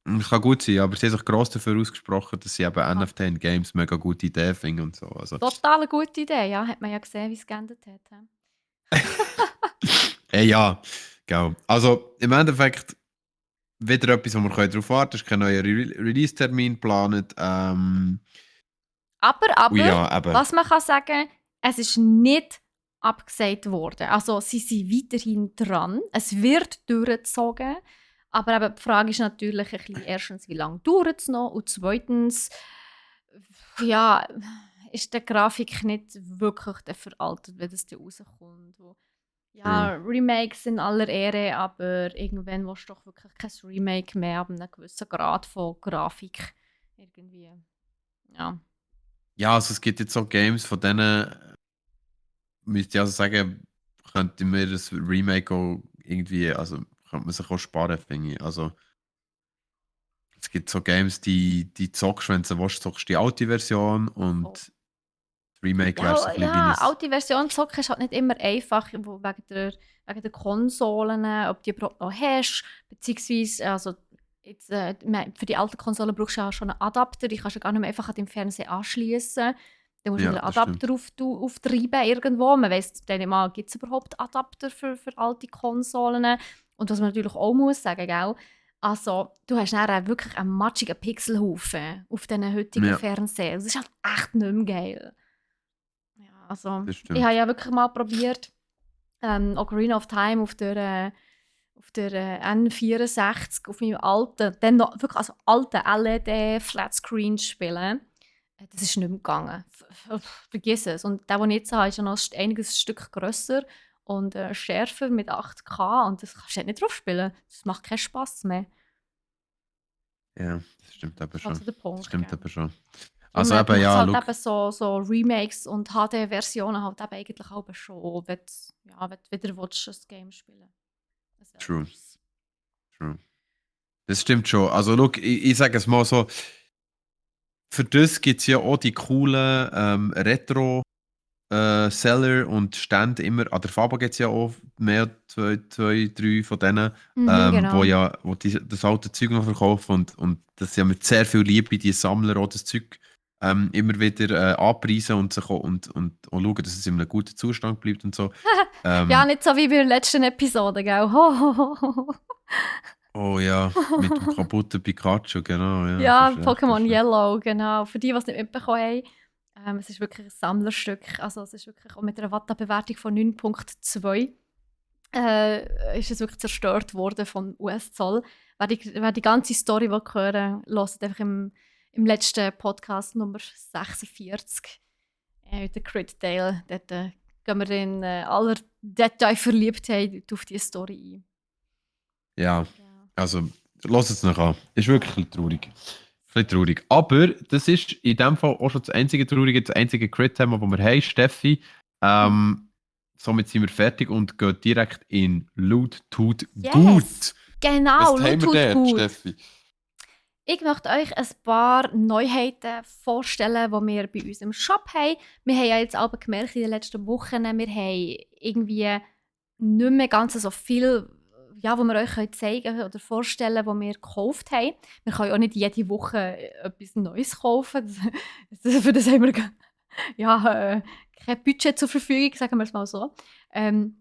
Es kann gut sein, aber sie haben sich gross dafür ausgesprochen, dass sie eben NFT in Games mega gute Idee finden und so. Also, Total eine gute Idee, ja. Hat man ja gesehen, wie es geendet hat. ja, genau. Also im Endeffekt wieder etwas, wo wir darauf warten können. Es ist kein neuer Release-Termin geplant. Aber, Ja, eben. was man kann sagen, es ist nicht abgesagt worden. Also sie sind weiterhin dran. Es wird durchgezogen. Aber eben, die Frage ist natürlich ein bisschen, erstens, wie lange dauert es noch? Und zweitens, ja, ist die Grafik nicht wirklich veraltet, wenn das dann rauskommt. True. Ja, Remakes in aller Ehre, aber irgendwann willst du doch wirklich kein Remake mehr ab einem gewissen Grad von Grafik. Irgendwie. Ja. Ja, also es gibt jetzt so Games, von denen müsste ich also sagen, könnte mir das Remake auch irgendwie, also könnte man sich auch sparen, finde ich. Also es gibt so Games, die zockst, wenn du sie willst, zockst die alte Version Voll. und das Remake wäre so Ja, ein bisschen wie ja, ein. alte Version zocken ist halt nicht immer einfach, wegen der Konsolen, ob du die überhaupt noch hast, beziehungsweise, also jetzt, für die alten Konsolen brauchst du ja schon einen Adapter, die kannst du gar nicht mehr einfach an den Fernseher anschließen. Dann musst du Ja, wieder einen das stimmt. Adapter auftreiben irgendwo. Man weiss dann mal, gibt es überhaupt Adapter für alte Konsolen? Und was man natürlich auch muss sagen, gell? Also, du hast dann wirklich einen matschigen Pixelhaufen auf diesen heutigen Ja, Fernsehern. Das ist halt echt nicht mehr geil. Ja, also das ich habe stimmt. ja wirklich mal probiert, Ocarina of Time auf der N64 auf meinem alten, dann noch wirklich also alten LED-Flatscreen zu spielen. Das ist nicht mehr gegangen. Vergiss es. Und der, den ich jetzt habe, ist ja noch einiges Stück grösser und schärfer mit 8K und das kannst du halt nicht drauf spielen. Das macht keinen Spass mehr. Ja, das stimmt Das aber ist halt schon. so der Das Punkt, stimmt gell? aber schon. Darum Also eben, braucht es ja, halt schau. eben so Remakes und HD-Versionen halt eben eigentlich auch schon, wenn du wieder willst, ein Game spielen willst. Ein True, älteres. true. Das stimmt schon. Also, schau, ich sage es mal so, für das gibt es ja auch die coolen Retro-Seller und Stände immer. An der Faba gibt es ja auch mehr, zwei, drei von denen, Mhm, wo genau. ja wo das alte Zeug noch verkaufen und das ja mit sehr viel Liebe die Sammler auch das Zeug immer wieder anpreisen und, sich auch, und auch schauen, dass es in einem guten Zustand bleibt und so. Ja, Ähm, nicht so wie bei der letzten Episode, gell? Ho, ho, ho, ho. oh ja, mit dem kaputten Pikachu, genau, ja, das Ja, ist recht, das Pokémon ist recht. Yellow, genau. Für die, die es nicht mitbekommen haben, es ist wirklich ein Sammlerstück. Also es ist wirklich auch mit einer Watta-Bewertung von 9,2 ist es wirklich zerstört worden vom US-Zoll. Wer die ganze Story will hören will, hört einfach im letzten Podcast Nummer 46 mit der Crit Tale. Dort gehen wir in aller Detailverliebtheit auf diese Story ein. Ja, Ja. also, lass es noch an. Ist wirklich ein bisschen traurig. Ein bisschen traurig. Aber das ist in dem Fall auch schon das einzige Traurige, das einzige Crit-Thema, das wir haben, Steffi. Mhm. Somit sind wir fertig und gehen direkt in Loot tut Yes! gut. Genau, Was Loot haben wir tut dort, gut. Steffi? Ich möchte euch ein paar Neuheiten vorstellen, die wir bei uns im Shop haben. Wir haben ja jetzt aber gemerkt in den letzten Wochen, wir haben irgendwie nicht mehr ganz so viel, ja, wo wir euch zeigen können oder vorstellen, was wir gekauft haben. Wir können ja auch nicht jede Woche etwas Neues kaufen. Für das haben wir ja, kein Budget zur Verfügung, sagen wir es mal so. Schön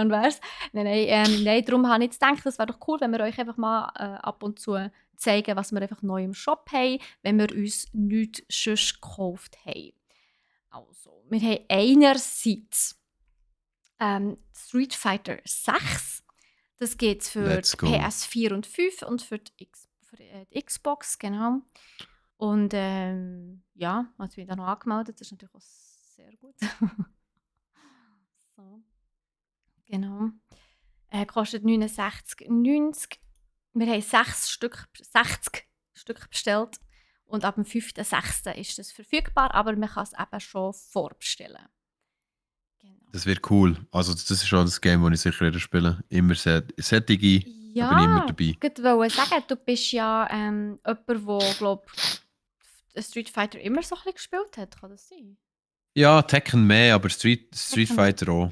wär's. Nein, darum habe ich jetzt gedacht, es wäre doch cool, wenn wir euch einfach mal ab und zu zeigen, was wir einfach neu im Shop haben, wenn wir uns nichts sonst gekauft haben. Also, wir haben einerseits Street Fighter 6. Das geht für Let's die go. PS4 und 5 und für die Xbox, genau. Und ja, hat mich da noch angemeldet, das ist natürlich auch sehr gut. So, genau. Kostet 69,90. Wir haben 60 Stück bestellt. Und ab dem 5.6. ist das verfügbar, aber man kann es eben schon vorbestellen. Genau. Das wird cool. Also, das ist schon das Game, das ich sicher wieder spiele. Immer sättige, da bin ich immer Ja, dabei. ich wollte sagen, du bist ja jemand, der, glaube Street Fighter immer so ein bisschen gespielt hat. Kann das sein? Ja, Tekken mehr, aber Street Tekken mehr. Fighter auch.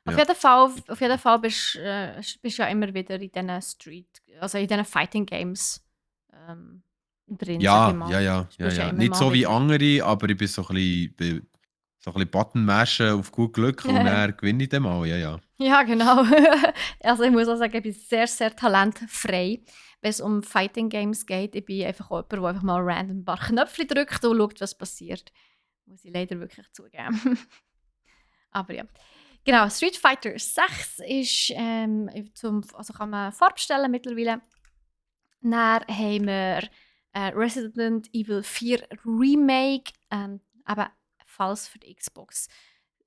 Auf Ja. jeden Fall bist du ja immer wieder in diesen Fighting Games drin, sag ich Ja, mal. ja, ja, ja, Spielst ja ja. immer Nicht mal so wie wieder. andere, aber ich bin so ein bisschen Button mashen auf gut Glück und dann gewinne ich den mal, ja, ja. Ja, genau. Also ich muss auch sagen, ich bin sehr, sehr talentfrei, wenn es um Fighting Games geht. Ich bin einfach jemand, der einfach mal random ein paar Knöpfe drückt und schaut, was passiert. Muss ich leider wirklich zugeben. Aber ja. Genau, Street Fighter 6 ist, also kann man vorbestellen mittlerweile. Dann haben wir Resident Evil 4 Remake, ebenfalls für die Xbox.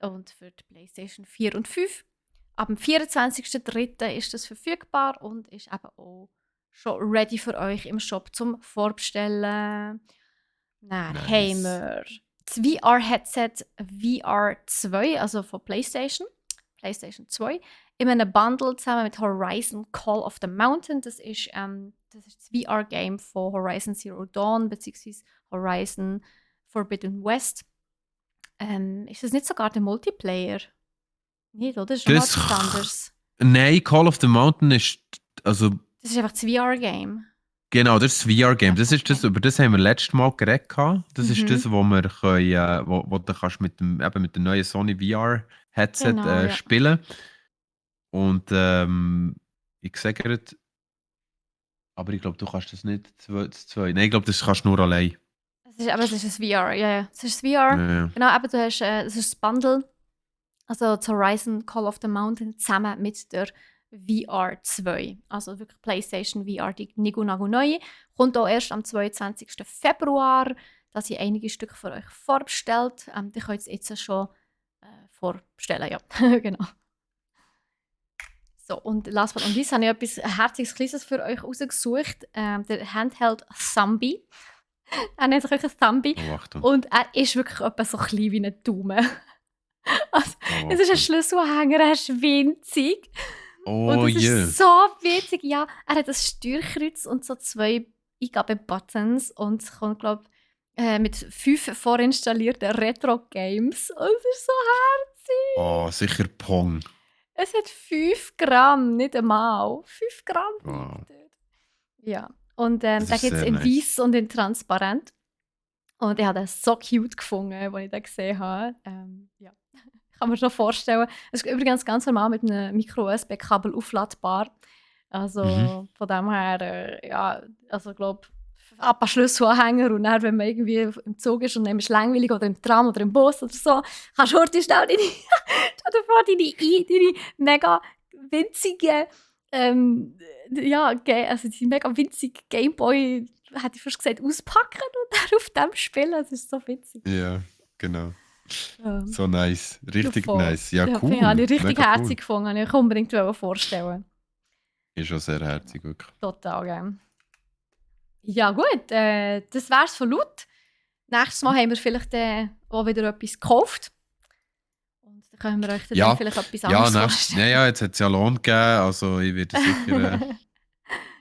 und für die PlayStation 4 und 5. Ab dem 24.03. ist das verfügbar und ist eben auch schon ready für euch im Shop zum Vorbestellen. Dann haben Nice. wir das VR-Headset VR 2, also von PlayStation 2, in einem Bundle zusammen mit Horizon Call of the Mountain. Das ist das VR-Game von Horizon Zero Dawn bzw. Horizon Forbidden West. Ist das nicht sogar der Multiplayer? Nicht, oder? Das ist nochmal Das, etwas anderes. nein, Call of the Mountain ist, also Das ist einfach das VR-Game. genau, das ist das VR-Game. Das ist Okay. das, über das haben wir letztes Mal geredet. Das ist Mhm. das, wo wir können, wo du kannst mit dem neuen Sony VR-Headset Genau, ja. spielen. Und ich sage gerade, aber ich glaube, du kannst das nicht das zwei. Nein, ich glaube, das kannst du nur allein. Aber es ist ein VR, ja, ja. Es ist das VR. Ja. Genau, aber du hast es ist das Bundle, also das Horizon Call of the Mountain zusammen mit der VR 2. Also wirklich PlayStation VR, die Nigu neue. Kommt auch erst am 22. Februar. Da sind einige Stücke für euch vorbestellt. Die könnt ihr jetzt schon vorbestellen, ja. Genau. So, und last but not least habe ich etwas Herziges Kleines für euch rausgesucht. Der Handheld Thumbi. Er nennt sich wirklich Thumbi. Oh, Achtung. Und er ist wirklich etwa so klein wie ein Daumen. Also, Oh, es ist ein Achtung. Schlüsselanhänger, er ist winzig. Und Oh es je. ist so witzig. Ja, er hat ein Steuerkreuz und so 2 Eingabebuttons. Und es kommt, glaube ich, mit 5 vorinstallierten Retro-Games. Und es ist so herzig. Oh, sicher Pong. Es hat 5 Gramm, nicht einmal. 5 Gramm Wow. wiegt er. Ja, und Das den ist gibt es sehr in nice. weiß und in transparent. Und ich habe den so cute gefunden, als ich den gesehen habe. Ja, kann man schon vorstellen. Es ist übrigens ganz normal mit einem Micro-USB-Kabel aufladbar. Also von dem her, ja, also ich glaube, ab ein Schlüsselanhänger und dann, wenn man irgendwie im Zug ist und dann ist es langweilig oder im Tram oder im Bus oder so, kannst du heute schnell deine mega winzige, also die mega winzige Gameboy, hätte ich fast gesagt, auspacken und dann auf dem spielen. Das ist so witzig. Ja, genau. Ja. So nice. Richtig Voll. nice. Ja, Ja, cool. habe ich richtig Mega cool. herzig gefunden. Habe ich unbedingt vorstellen. Ist schon sehr herzig, wirklich. Total, gell. Ja gut, das wär's von Laut. Nächstes Mal haben wir vielleicht auch wieder etwas gekauft. Und dann können wir euch dann Ja, vielleicht etwas ja, anderes vorstellen. ja, jetzt hat es ja Lohn gegeben, also ich werde sicher,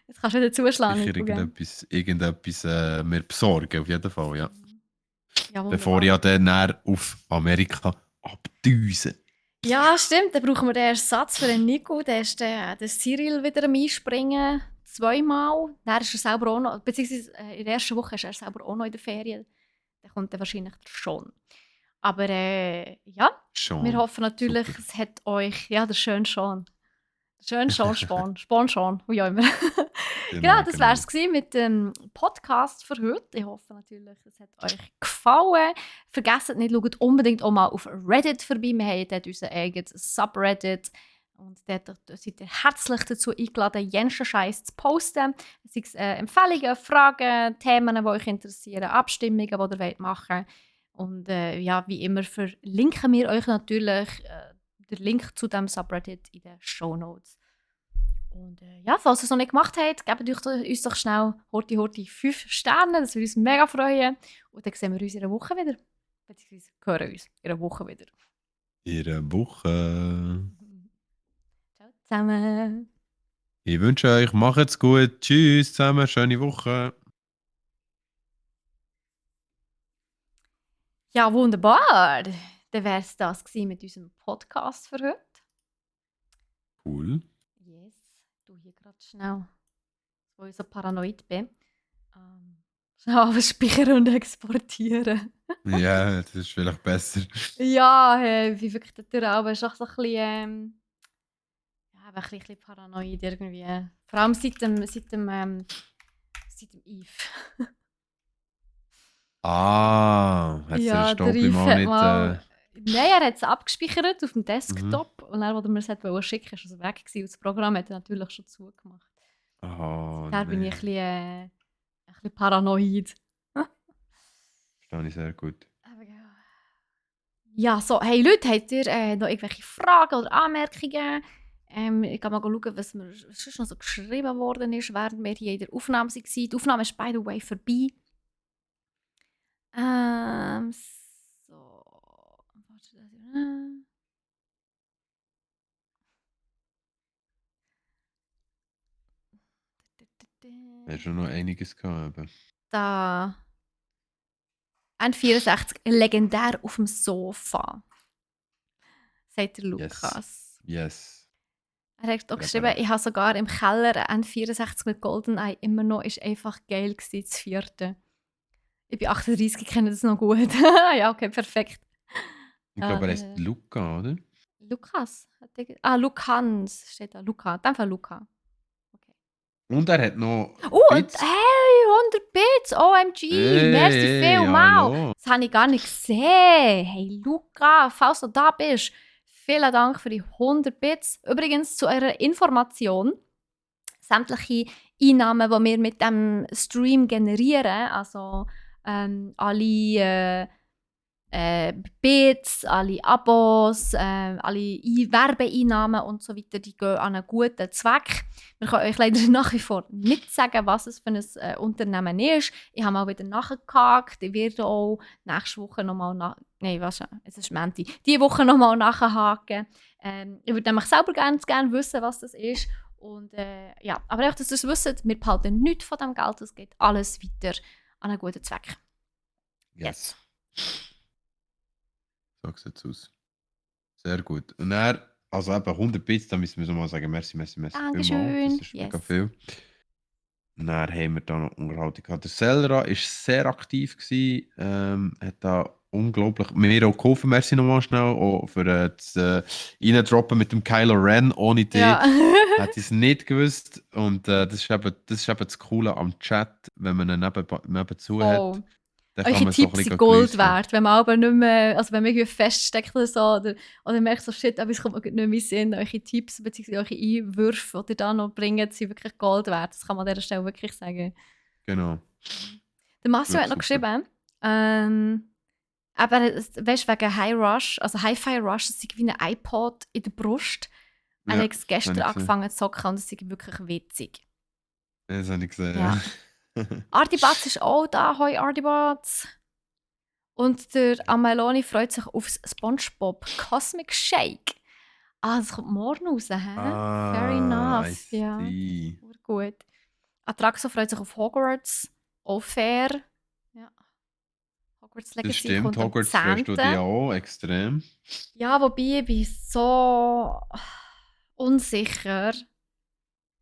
Jetzt kannst du wieder zuschlagen, sicher Nico, gell? irgendetwas mir besorgen, auf jeden Fall, ja. Ja, Bevor wunderbar. ich ja dann auf Amerika abdüse. Ja, stimmt. Dann brauchen wir den Ersatz für den Nico. Der ist der Cyril wieder am Einspringen. 2-mal. Dann ist er selber auch noch, beziehungsweise in der ersten Woche ist er selber auch noch in der Ferien. Dann kommt er wahrscheinlich schon. Aber ja, Schon. wir hoffen natürlich, Super. es hat euch, ja, der schön schon. Schön schon, Spon schon, wie auch immer. Genau, das war es mit dem Podcast für heute. Ich hoffe natürlich, es hat euch gefallen. Vergesst nicht, schaut unbedingt auch mal auf Reddit vorbei. Wir haben dort unseren eigenen Subreddit. Und dort seid ihr herzlich dazu eingeladen, jenschen Scheiß zu posten. Sei es Empfehlungen, Fragen, Themen, die euch interessieren, Abstimmungen, die ihr machen wollt. Und ja, wie immer verlinken wir euch natürlich den Link zu diesem Subreddit in den Shownotes. Und ja, falls ihr es noch nicht gemacht habt, gebt uns doch schnell Horti 5 Sterne, das würde uns mega freuen. Und dann sehen wir uns in einer Woche wieder. Beziehungsweise hören uns in einer Woche wieder. In einer Woche. Ciao zusammen. Ich wünsche euch, macht's gut. Tschüss zusammen, schöne Woche. Ja, wunderbar. Dann wäre es das mit unserem Podcast für heute. Cool. Yes, du hier gerade schnell, wo ich so paranoid bin. Schnell alles speichern und exportieren. Ja, das ist vielleicht besser. Ja, wie wirklich der Raum ist auch so ein bisschen, ja, ein bisschen paranoid irgendwie. Vor allem seit dem Eve. Hat Ja, der der Stobli Eve mal hat nicht. mal... Nein, er hat es abgespeichert auf dem Desktop und dann, als er mir es schicken wollte, ist es weg gewesen. Und das Programm hat er natürlich schon zugemacht. Oh, Da bin ich ein bisschen paranoid. Verstehe ich sehr gut. Aber ja. Ja, so, hey Leute, habt ihr noch irgendwelche Fragen oder Anmerkungen? Ich kann mal schauen, was sonst noch so geschrieben worden ist, während wir hier in der Aufnahme waren. Die Aufnahme ist, by the way, vorbei. So. Warte, Wir haben schon noch einiges gehabt. Da. N64 legendär auf dem Sofa, sagt der Lukas. Yes. Er hat auch geschrieben, ich habe sogar im Keller ein N64 mit GoldenEye immer noch, ist einfach geil gewesen, das 4. Ich bin 38, ich kenne das noch gut. Ja, okay, perfekt. Ich glaube, er heißt Luca, oder? Lukas? Lukans steht da. Luca, in dem Fall Luca. Okay. Und er hat noch Und Bits. hey, 100 Bits, OMG, merci vielmals. Das habe ich gar nicht gesehen. Hey Luca, falls du da bist, vielen Dank für die 100 Bits. Übrigens zu eurer Information, sämtliche Einnahmen, die wir mit dem Stream generieren, also alle Bits, alle Abos, alle Werbeeinnahmen und so weiter, die gehen an einen guten Zweck. Wir können euch leider nach wie vor nicht sagen, was es für ein Unternehmen ist. Ich habe mal wieder nachgehakt. Ich werde auch nächste Woche nochmal es ist Menti. Diese Woche nochmal nachhaken. Ich würde nämlich selber gerne wissen, was das ist. Und ja, aber auch, dass ihr es wisst, wir behalten nichts von dem Geld. Es geht alles weiter an einen guten Zweck. Yes. So sieht es aus. Sehr gut. Und er, also eben 100 Bits, da müssen wir so mal sagen, merci. Dankeschön. Das ist mega viel. Und dann haben wir da noch Unterhaltung gehabt. Der Sellera war sehr aktiv gewesen, hat da unglaublich mir auch geholfen, merci nochmal schnell, auch für das Reindroppen mit dem Kylo Ren ohne dich. Ja. Hätte ich es nicht gewusst. Und das ist eben das Coole am Chat, wenn man ihn nebenzu hat. Eure Tipps sind Gold wert, wenn man aber nicht mehr, also wenn man irgendwie feststeckt oder so, oder merkt so, shit, aber es kommt mir nicht mehr in den Sinn, eure Tipps bzw. eure Einwürfe, die ihr da noch bringt, sind wirklich Gold wert. Das kann man an dieser Stelle wirklich sagen. Genau. Der Marcel hat noch geschrieben, aber weißt du, wegen High Rush, also Hi-Fi Rush, das ist wie ein iPod in der Brust. Er hat es gestern angefangen zu zocken und es ist wirklich witzig. Das habe ich gesehen, ja. Artibatz ist auch da, hoi Artibatz. Und der Ameloni freut sich auf SpongeBob Cosmic Shake. Das kommt morgen raus, hä? Fair enough. Ja, gut. Atraxo freut sich auf Hogwarts. Auch fair. Ja. Hogwarts Legacy das stimmt, kommt Hogwarts freust du dich auch extrem. Ja, wobei ich bin so unsicher.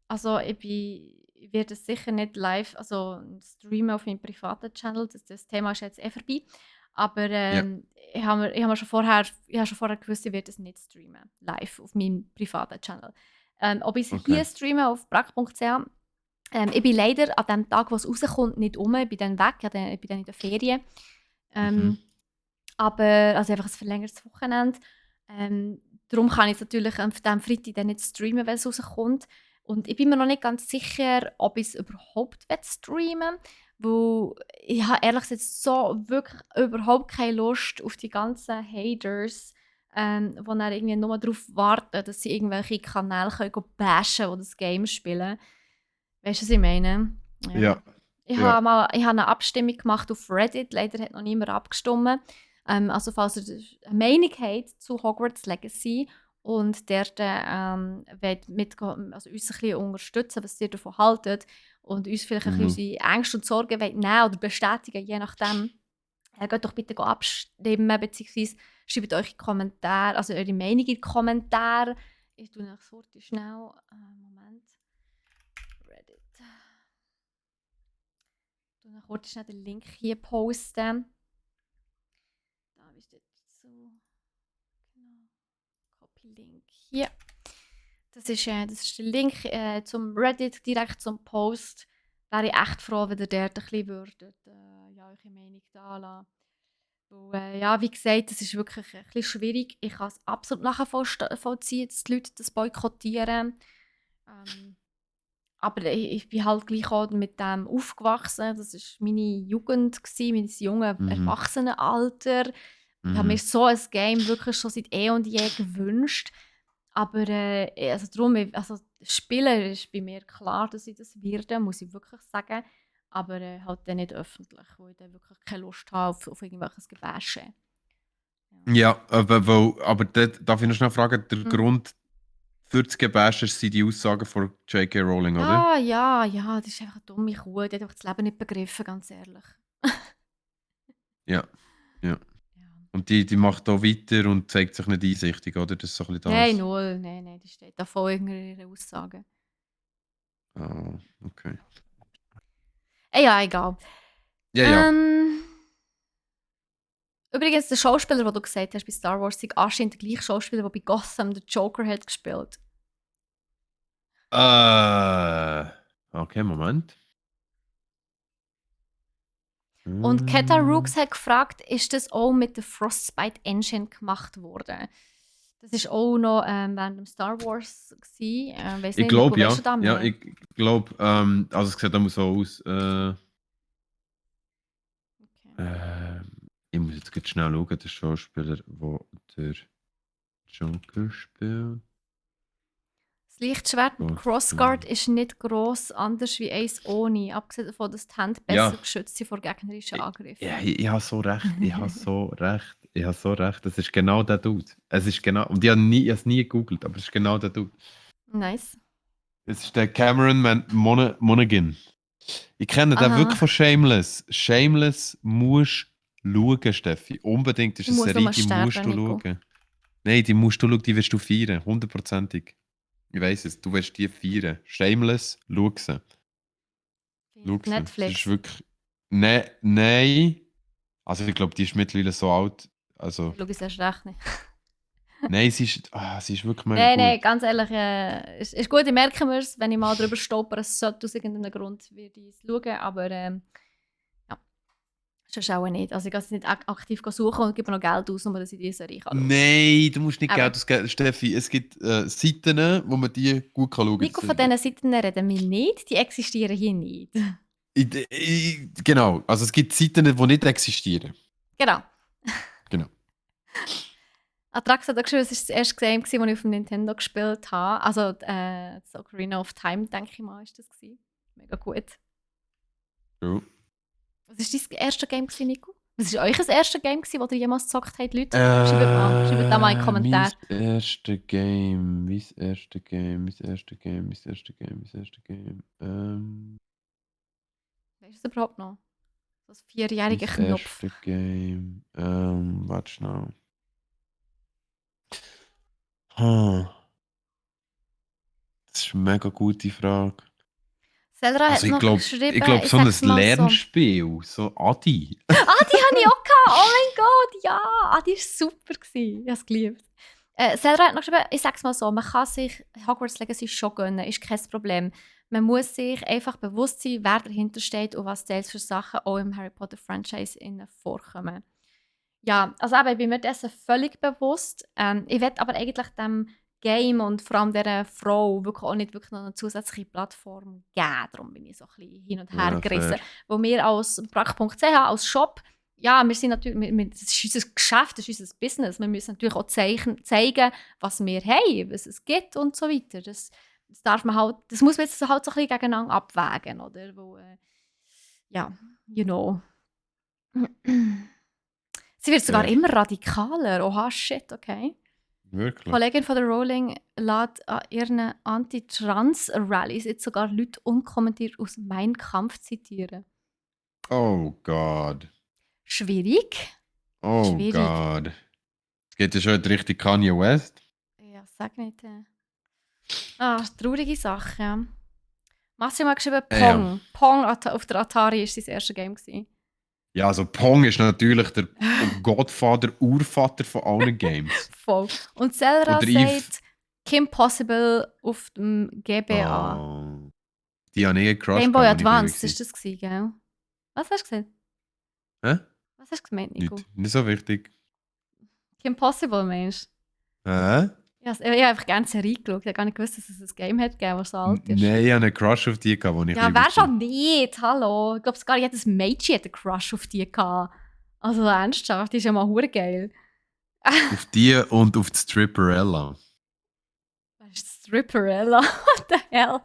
Also ich werde es sicher nicht live, also streamen auf meinem privaten Channel. Das Thema ist jetzt vorbei. Aber ich habe schon vorher gewusst, ich werde es nicht streamen, live auf meinem privaten Channel. Ob ich es hier streame auf brack.ch, ich bin leider an dem Tag, wo es rauskommt, nicht um. Ich bin dann weg, ich bin dann in der Ferien. Aber, also einfach ein verlängertes Wochenende. Darum kann ich es natürlich am Freitag dann nicht streamen, wenn es rauskommt. Und ich bin mir noch nicht ganz sicher, ob ich es überhaupt streamen will, weil ich habe ehrlich gesagt so wirklich überhaupt keine Lust auf die ganzen Haters, die dann irgendwie nur darauf warten, dass sie irgendwelche Kanäle können bashen, die das Game spielen. Weißt du, was ich meine? Ja. Ich habe eine Abstimmung gemacht auf Reddit, leider hat noch niemand abgestimmt. Also falls ihr eine Meinung habt zu Hogwarts Legacy und dort wollt uns ein bisschen unterstützen, was ihr davon haltet und uns vielleicht unsere Ängste und Sorgen nehmen oder bestätigen, je nachdem, geht doch bitte abstimmen, beziehungsweise schreibt eure Kommentare, also eure Meinung in die Kommentare. Ich tue noch so schnell, Moment, Reddit. Ich tue noch kurz schnell den Link hier posten. Da ist dazu. Genau. Copy-Link hier. Das ist der Link zum Reddit, direkt zum Post. Wäre ich echt froh, wenn ihr dort ein bisschen würdet, eure Meinung da lassen. Weil, ja, wie gesagt, das ist wirklich ein bisschen schwierig. Ich kann es absolut nachvollziehen, dass die Leute das boykottieren. Aber ich bin halt gleich auch mit dem aufgewachsen. Das war meine Jugend, mein junges Erwachsenenalter. Ich habe mir Mhm. so ein Game wirklich schon seit eh und je gewünscht. Aber also darum, also Spieler ist bei mir klar, dass ich das werde, muss ich wirklich sagen. Aber halt dann nicht öffentlich, weil ich dann wirklich keine Lust habe auf irgendwelches Gebäsche. Ja. Ja, aber dort darf ich noch schnell fragen, der Mhm. Grund für das Gebäsch sind die Aussagen von J.K. Rowling, oder? Ja, das ist einfach eine dumme Kuh. Die hat einfach das Leben nicht begriffen, ganz ehrlich. Ja, ja. Ja. Und die macht da weiter und zeigt sich nicht einsichtig, oder? Das ist so ein bisschen Nein, das. null. Nein, das steht da vor irgendeiner Aussage. Ah, okay. Ja, egal. Ja, ja. Ähm, Übrigens, der Schauspieler, den du gesagt hast bei Star Wars, ist anscheinend der gleiche Schauspieler, der bei Gotham den Joker hat gespielt. Okay, Moment. Und Keta Hm. Rooks hat gefragt, ist das auch mit der Frostbite Engine gemacht worden? Das war auch noch während dem Star Wars. Weiß Ich nicht, Nico, glaube, weißt ja. du da Ja, mehr? ich glaube, also es sieht immer so aus. Okay. Äh, ich muss jetzt ganz schnell schauen, der Schauspieler, der Joker spielt. Das Lichtschwert mit Crossguard Gotham. ist nicht gross anders wie eins ohne, abgesehen davon, dass die Hände besser Ja, geschützt sind vor gegnerischen Angriffen. ich habe so recht. Ich habe so recht. Ich habe so recht. Das ist genau der Dude. Es ist genau. Und ich habe es nie gegoogelt, aber es ist genau der Dude. Nice. Es ist der Cameron Monaghan. Ich kenne den wirklich Aha, von Shameless. Shameless musst du schauen, Steffi. Unbedingt ist ich eine muss Serie, nur die musst sterben, du Nico. schauen. Nein, die musst du schauen, die wirst du feiern. Hundertprozentig. Ich weiß es, du wirst die feiern. Shameless, schau sie. Schau Auf sie. Es ist Netflix. wirklich. Nein. Also ich glaube, die ist mittlerweile so alt. Also. Dann schaue ich es erst recht nicht. Nein, sie ist wirklich mega Nein, gut. ganz ehrlich, ist gut, ich merke mir es, wenn ich mal drüber stolpere, es sollte aus irgendeinem Grund würde ich es schauen, aber ja, sonst auch nicht. Also ich gehe es nicht aktiv suchen und gebe noch Geld aus, nur dass ich diese Serie schauen kann. Nein, du musst nicht Aber Geld ausgeben, Steffi. Es gibt Seiten, wo man die gut schauen kann. Nico, von diesen Seiten reden wir nicht, die existieren hier nicht. Genau, also es gibt Seiten, die nicht existieren. Genau. Genau. Atrax hat auch geschrieben, es war das erste Game, das ich auf dem Nintendo gespielt habe. Also das Ocarina of Time, denke ich mal, ist das gewesen. Mega gut. Cool. Was war dein erstes Game, Nico? Was war euch das erste Game, das ihr jemals gezockt habt, Leute? Schreibt da mal in den Mein Kommentar. erster Game, mein erster Game, mein erster Game, mein erster Game, mein erster Game. Weißt du es überhaupt noch? So ein Mein vierjähriger Knopf. erster Game. Warte schnell. Huh. Das ist eine mega gute Frage. Selra hat Also noch ich geschrieben, glaube ich so ein sag's mal so. Lernspiel, so Adi. Die hatte ich auch gehabt. Oh mein Gott, ja. Die war super. Ich habe es geliebt. Selra hat noch geschrieben, ich sag's mal so, man kann sich Hogwarts Legacy schon gönnen, ist kein Problem. Man muss sich einfach bewusst sein, wer dahinter steht und was teils für Sachen auch im Harry Potter Franchise vorkommen. Ja, also eben, ich bin mir dessen völlig bewusst. Ich will aber eigentlich dem Game und vor allem dieser Frau wirklich auch nicht wirklich noch eine zusätzliche Plattform geben. Darum bin ich so ein bisschen hin und her Ja, fair. gerissen. Wo wir als brack.ch, als Shop, ja, wir sind natürlich, das ist unser Geschäft, das ist unser Business. Wir müssen natürlich auch zeigen, was wir haben, was es gibt und so weiter. Das darf man halt, das muss man jetzt halt so ein bisschen gegeneinander abwägen, oder? Wo, ja, you know. Sie wird sogar Fair. immer radikaler. Oha, shit, okay. Die Wirklich. Kollegin von der Rowling lässt an ihren Anti-Trans-Rallies jetzt sogar Leute unkommentiert aus Mein Kampf zitieren. Oh Gott. Schwierig. Oh Schwierig. Gott. Es geht ja schon in die Richtung Kanye West. Ja, sag nicht. Traurige Sache, ja. Matthew hat geschrieben Ja. Pong. Pong auf der Atari war sein erstes Game. Ja, also Pong ist natürlich der Godfather, Urvater von allen Games. Voll. Und Zelda Oder Eve. sagt Kim Possible auf dem GBA. Oh. Die habe ich einen Crush Game Boy gehabt, als ich klein Advance, war. ist das gewesen, gell? Was hast du gesagt? Hä? Was hast du gemeint, Nico? Nicht so wichtig. Kim Possible, Mensch. Hä? Ja, ich habe einfach gerne Serie geschaut. Ich habe gar nicht gewusst, dass es ein Game hat, das so alt ist. Nein, ich hatte einen Crush auf die, als ich Ja, klein wer war. schon nicht? Hallo. Ich glaube, sogar jedes Mädchen hat einen Crush auf die gehabt. Also ernsthaft, die ist ja mal hure geil. Auf die und auf die Stripperella. Was ist Stripperella? What the hell?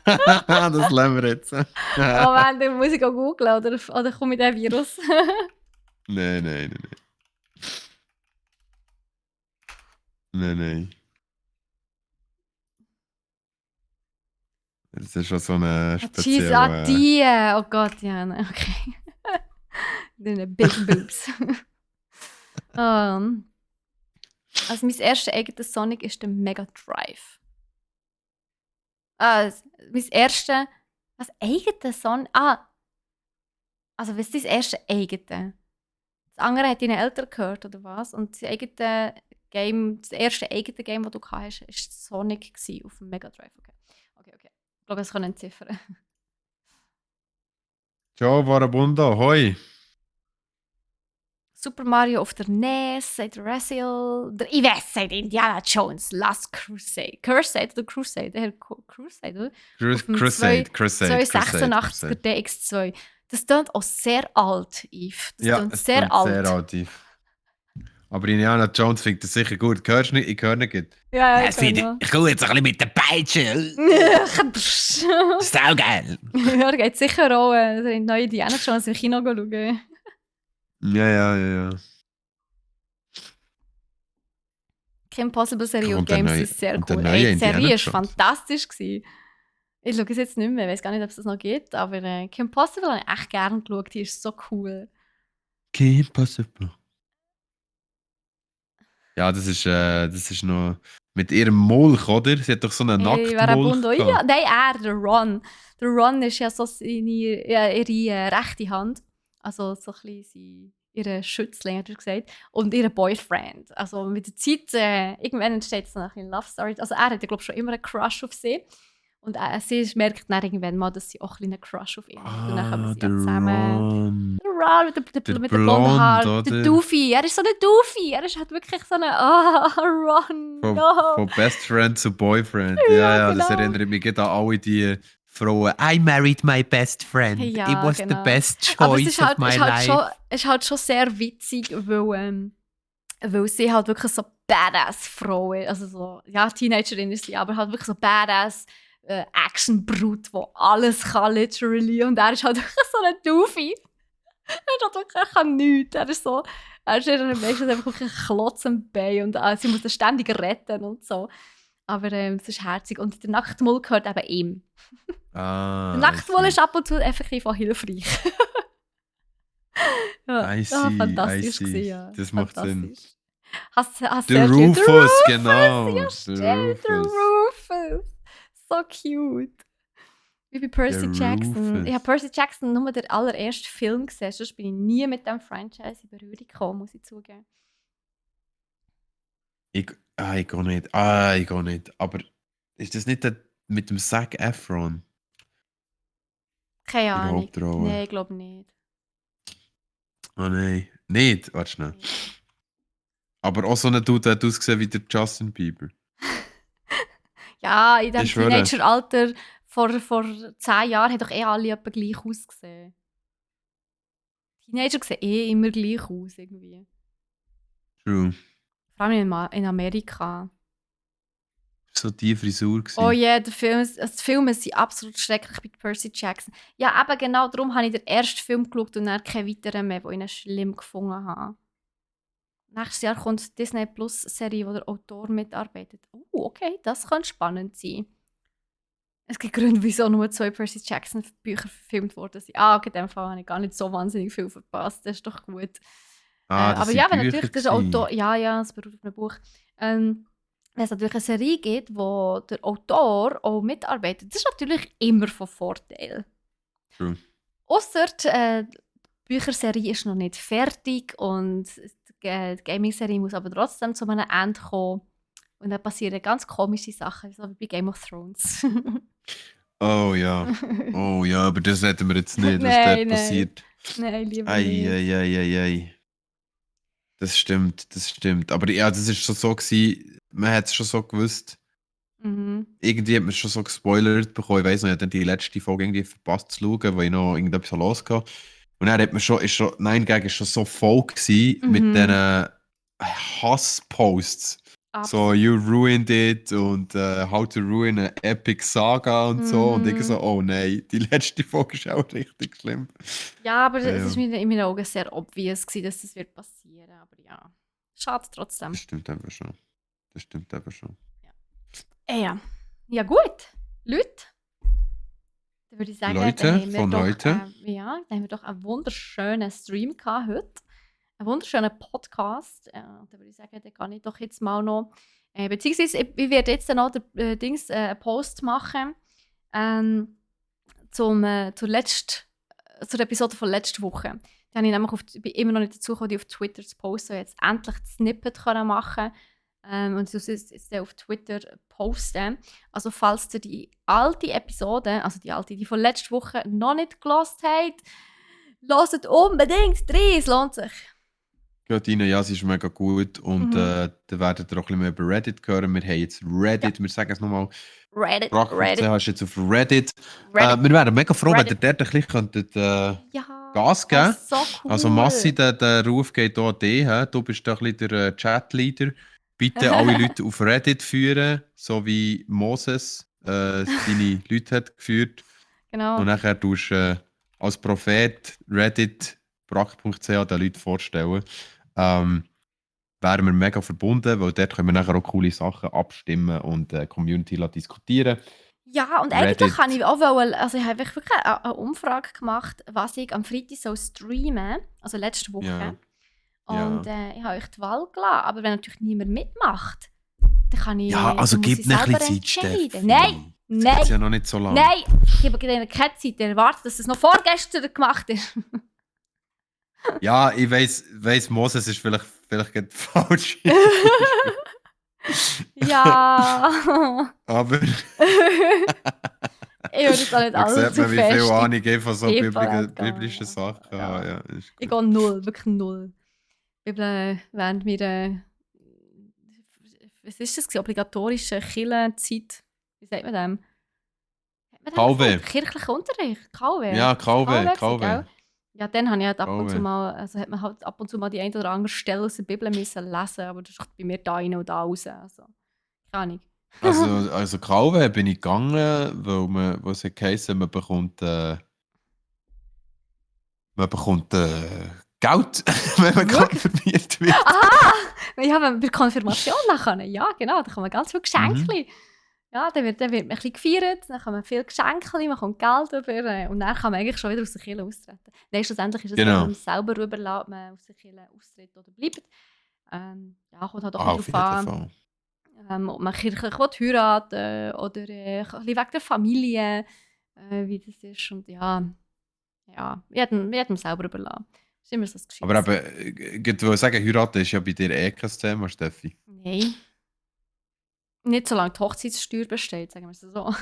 Das lassen wir jetzt. Moment, dann muss ich auch googlen, oder komme ich den Virus? Nein. Nein. Das ist schon so eine Jeez, spezielle... die. Oh Gott, ja, nein, okay. Deine Big Boobs. Also mein erster eigener Sonic ist der Mega Drive. Mein erster... Was eigener Sonic? Also was ist dein erste eigene? Das andere hat deine Eltern gehört, oder was? Und das eigene Game, das erste eigene Game, das du hast, war Sonic auf dem Mega Drive. Okay. Ich glaube, das können entziffern. Ciao, Varabundo, hoi. Super Mario auf der NES, sagt der Raziel. Ich weiß, sagt Indiana Jones, Last Crusade. Crusade oder Crusade? Crusade, oder? Crusade. 286er DX2. Das klingt auch sehr alt, Yves. Das Ja, klingt es sehr klingt alt. sehr alt, Yves. Aber Indiana Jones findet das sicher gut. Hörst du nicht? Ich höre nicht. Ja, Ich gehe jetzt ein bisschen mit der Peitsche. Saugeil. Ja, er geht sicher auch den neuen Indiana Jones im Kino schauen. Ja. Kim Possible Serie und Und der Games neue- ist sehr und der cool. neue Ey, die Indiana Serie war Jones. fantastisch. Ich schaue es jetzt nicht mehr, ich weiß gar nicht, ob es das noch gibt, aber Kim Possible habe ich echt gerne geschaut, die ist so cool. Kim Possible. Ja, das ist noch mit ihrem Molch, oder? Sie hat doch so einen Hey, Nacktmolch Varabundo, ja, nein, der Ron. Der Ron ist ja so ihre rechte Hand, also so ein bisschen ihre Schützling, hat er gesagt, und ihr Boyfriend. Also mit der Zeit, irgendwann entsteht so eine Love Story. Also er hatte, glaube ich, schon immer einen Crush auf sie. Und sie merkt dann irgendwann mal, dass sie auch einen Crush auf ihn hat. Und dann kommen sie ja zusammen. Ron. Der Ron mit Der den blonden Haaren. Blond, Der oder? Doofy. Er ist so ein Doofy. Er ist halt wirklich so ein Ron, no. Von Best Friend zu Boyfriend. Ja, Ja, das genau. erinnert mich gerade an alle die Frauen. I married my best friend. Ja, It was the genau. best Aber es choice ist halt, of my life. ist halt schon sehr witzig, weil sie halt wirklich so badass Frau ist. Also so, ja, Teenagerin ist sie, aber halt wirklich so badass Action-Brut, die alles kann, literally. Und er ist halt wirklich so ein Doofy. Er ist halt wirklich, er kann nichts. Er ist meistens einfach wirklich ein Klotz am Bein und sie muss ihn ständig retten und so. Aber es ist herzig. Und der Nachtmull gehört eben ihm. Der Nachtmull ist ab und zu effektiv auch hilfreich. I see. Fantastisch gewesen, ja. Das macht Sinn. Hast Der Rufus, genau. Ja, stimmt, der Rufus. So cute. Wie bei Percy Jackson. Rufus. Ich habe Percy Jackson nur den allerersten Film gesehen, sonst bin ich nie mit dem Franchise in Berührung gekommen, muss ich zugeben. Ich gehe nicht. Aber ist das nicht der mit dem Zac Efron? Keine Ahnung. Hauptrolle. Nein, ich glaube nicht. Oh nein. Nicht? Warte schnell. Aber auch so ein Dude hat ausgesehen wie der Justin Bieber. Ja, in diesem Ich schwöre. Teenageralter vor 10 Jahren haben doch alle etwa gleich ausgesehen. Teenager sehen immer gleich aus irgendwie. True. Vor allem in Amerika. So die Frisur gewesen. Oh ja, die Filme sind absolut schrecklich bei Percy Jackson. Ja, eben genau darum habe ich den ersten Film geschaut und dann keinen weiteren mehr, den ich schlimm gefunden habe. Nächstes Jahr kommt die Disney Plus Serie, wo der Autor mitarbeitet. Oh, okay, das könnte spannend sein. Es gibt Gründe, wieso nur 2 Percy Jackson Bücher verfilmt worden sind. Okay, in dem Fall habe ich gar nicht so wahnsinnig viel verpasst. Das ist doch gut. Das aber sind ja, wenn Bücher natürlich der gewesen. Autor, ja, es beruht auf einem Buch. Wenn es natürlich eine Serie gibt, wo der Autor auch mitarbeitet, das ist natürlich immer von Vorteil. True. Ausser die Bücherserie ist noch nicht fertig und die Gaming-Serie muss aber trotzdem zu einem Ende kommen. Und dann passieren ganz komische Sachen, so wie bei Game of Thrones. Oh ja, aber das hätten wir jetzt nicht, was Nein, dort passiert. Nein, lieber nicht. Ei. Das stimmt. Aber ja, das ist schon so gewesen, man hat es schon so gewusst. Mhm. Irgendwie hat man es schon so gespoilert bekommen. Ich weiss noch, ich habe dann die letzte Folge irgendwie verpasst zu schauen, weil ich noch irgendetwas los hatte. Und dann hat man schon 9gag ist schon so voll gewesen mit diesen Hass-Posts. So, you ruined it und how to ruin an epic saga und so. Und ich so, oh nein, die letzte Folge ist auch richtig schlimm. Ja, aber es ist in meinen Augen sehr obvious gewesen, dass das wird passieren. Aber ja, schade trotzdem. Das stimmt einfach schon. Ja gut, Leute. Dann würde ich sagen, Leute, dann haben wir von doch, heute. dann haben wir doch einen wunderschönen Stream gehabt heute. Einen wunderschönen Podcast. Dann würde ich sagen, dann kann ich doch jetzt mal noch, beziehungsweise ich werde jetzt noch einen Post machen zur Episode von letzter Woche. Da habe ich nämlich bin immer noch nicht dazu gekommen, die auf Twitter zu posten, jetzt endlich das Snippet machen und das jetzt auf Twitter posten. Also falls ihr die alte Episode, also die von letzter Woche noch nicht gehört habt, hört unbedingt rein, es lohnt sich. Geht rein, ja, sie ist mega gut. Und dann werdet ihr auch ein bisschen mehr über Reddit hören. Wir haben jetzt Reddit, wir sagen es nochmal. Reddit. Ist jetzt auf Reddit. Wir wären mega froh, wenn ihr dort ein bisschen könntet, Gas geben. So cool. Also Massi, der Ruf geht auch an dich. Du bist da ein bisschen der Chatleader. Bitte alle Leute auf Reddit führen, so wie Moses seine Leute hat geführt. Genau. Und nachher tust du als Prophet Reddit brack.ch den Leuten vorstellen. Wären wir mega verbunden, weil dort können wir nachher auch coole Sachen abstimmen und Community diskutieren. Ja, und eigentlich kann ich auch also ich habe wirklich eine Umfrage gemacht, was ich am Freitag so streamen, also letzte Woche. Ja. Und ich habe euch die Wahl gelassen, aber wenn natürlich niemand mitmacht, dann kann ich also muss ich gib mir ein selber bisschen Zeit, entscheiden. Steffi. Nein, Das ist ja noch nicht so lange. nein, ich habe keine Zeit, erwartet, dass es noch vorgestern gemacht ist. Ja, ich weiss, Moses ist vielleicht falsch. Ja. Aber ich würde es auch nicht da alles sieht zu man, wie fest. viel Ahnung ich von so Bibel biblischen Sachen ja. habe. Ja, ist Ich gut. gehe null, wirklich null. Bibel während meiner was ist das? Obligatorische Kirchenzeit. Wie sagt man dem? Kalwe. Kirchlicher Unterricht. Kalwe. Ja, Kalwe. Gell? Ja, dann habe ich halt ab und zu Kalwe. mal, also hat man halt ab und zu mal die eine oder andere Stelle aus der Bibel müssen lesen, aber das ist bei mir da rein und da raus. Also, keine Ahnung. Also Kalwe bin ich gegangen, weil es hat geheißen, man bekommt Geld, wenn man konfirmiert wird. Aha! Ja, wenn bei Konfirmation nachher. Ja, genau, da kommen ganz viele Geschenke. Ja, dann wird man ein bisschen gefeiert, dann kommen viele Geschenke, man kommt Geld über und dann kann man eigentlich schon wieder aus der Kirche austreten. Dann schlussendlich ist es Genau. einem selber überlassen, ob man aus der Kirche austritt oder bleibt. Ja, kommt halt auch Auf darauf jeden an, Fall. ob man kirchlich heiraten oder ein bisschen wegen der Familie, wie das ist. Und ja, jedem selber überlassen. Das ist immer so das Geschichte. Aber eben, ich würde sagen, heiraten ist ja bei dir eh kein Thema, Steffi. Nein. Nicht solange die Hochzeitssteuer besteht, sagen wir es so.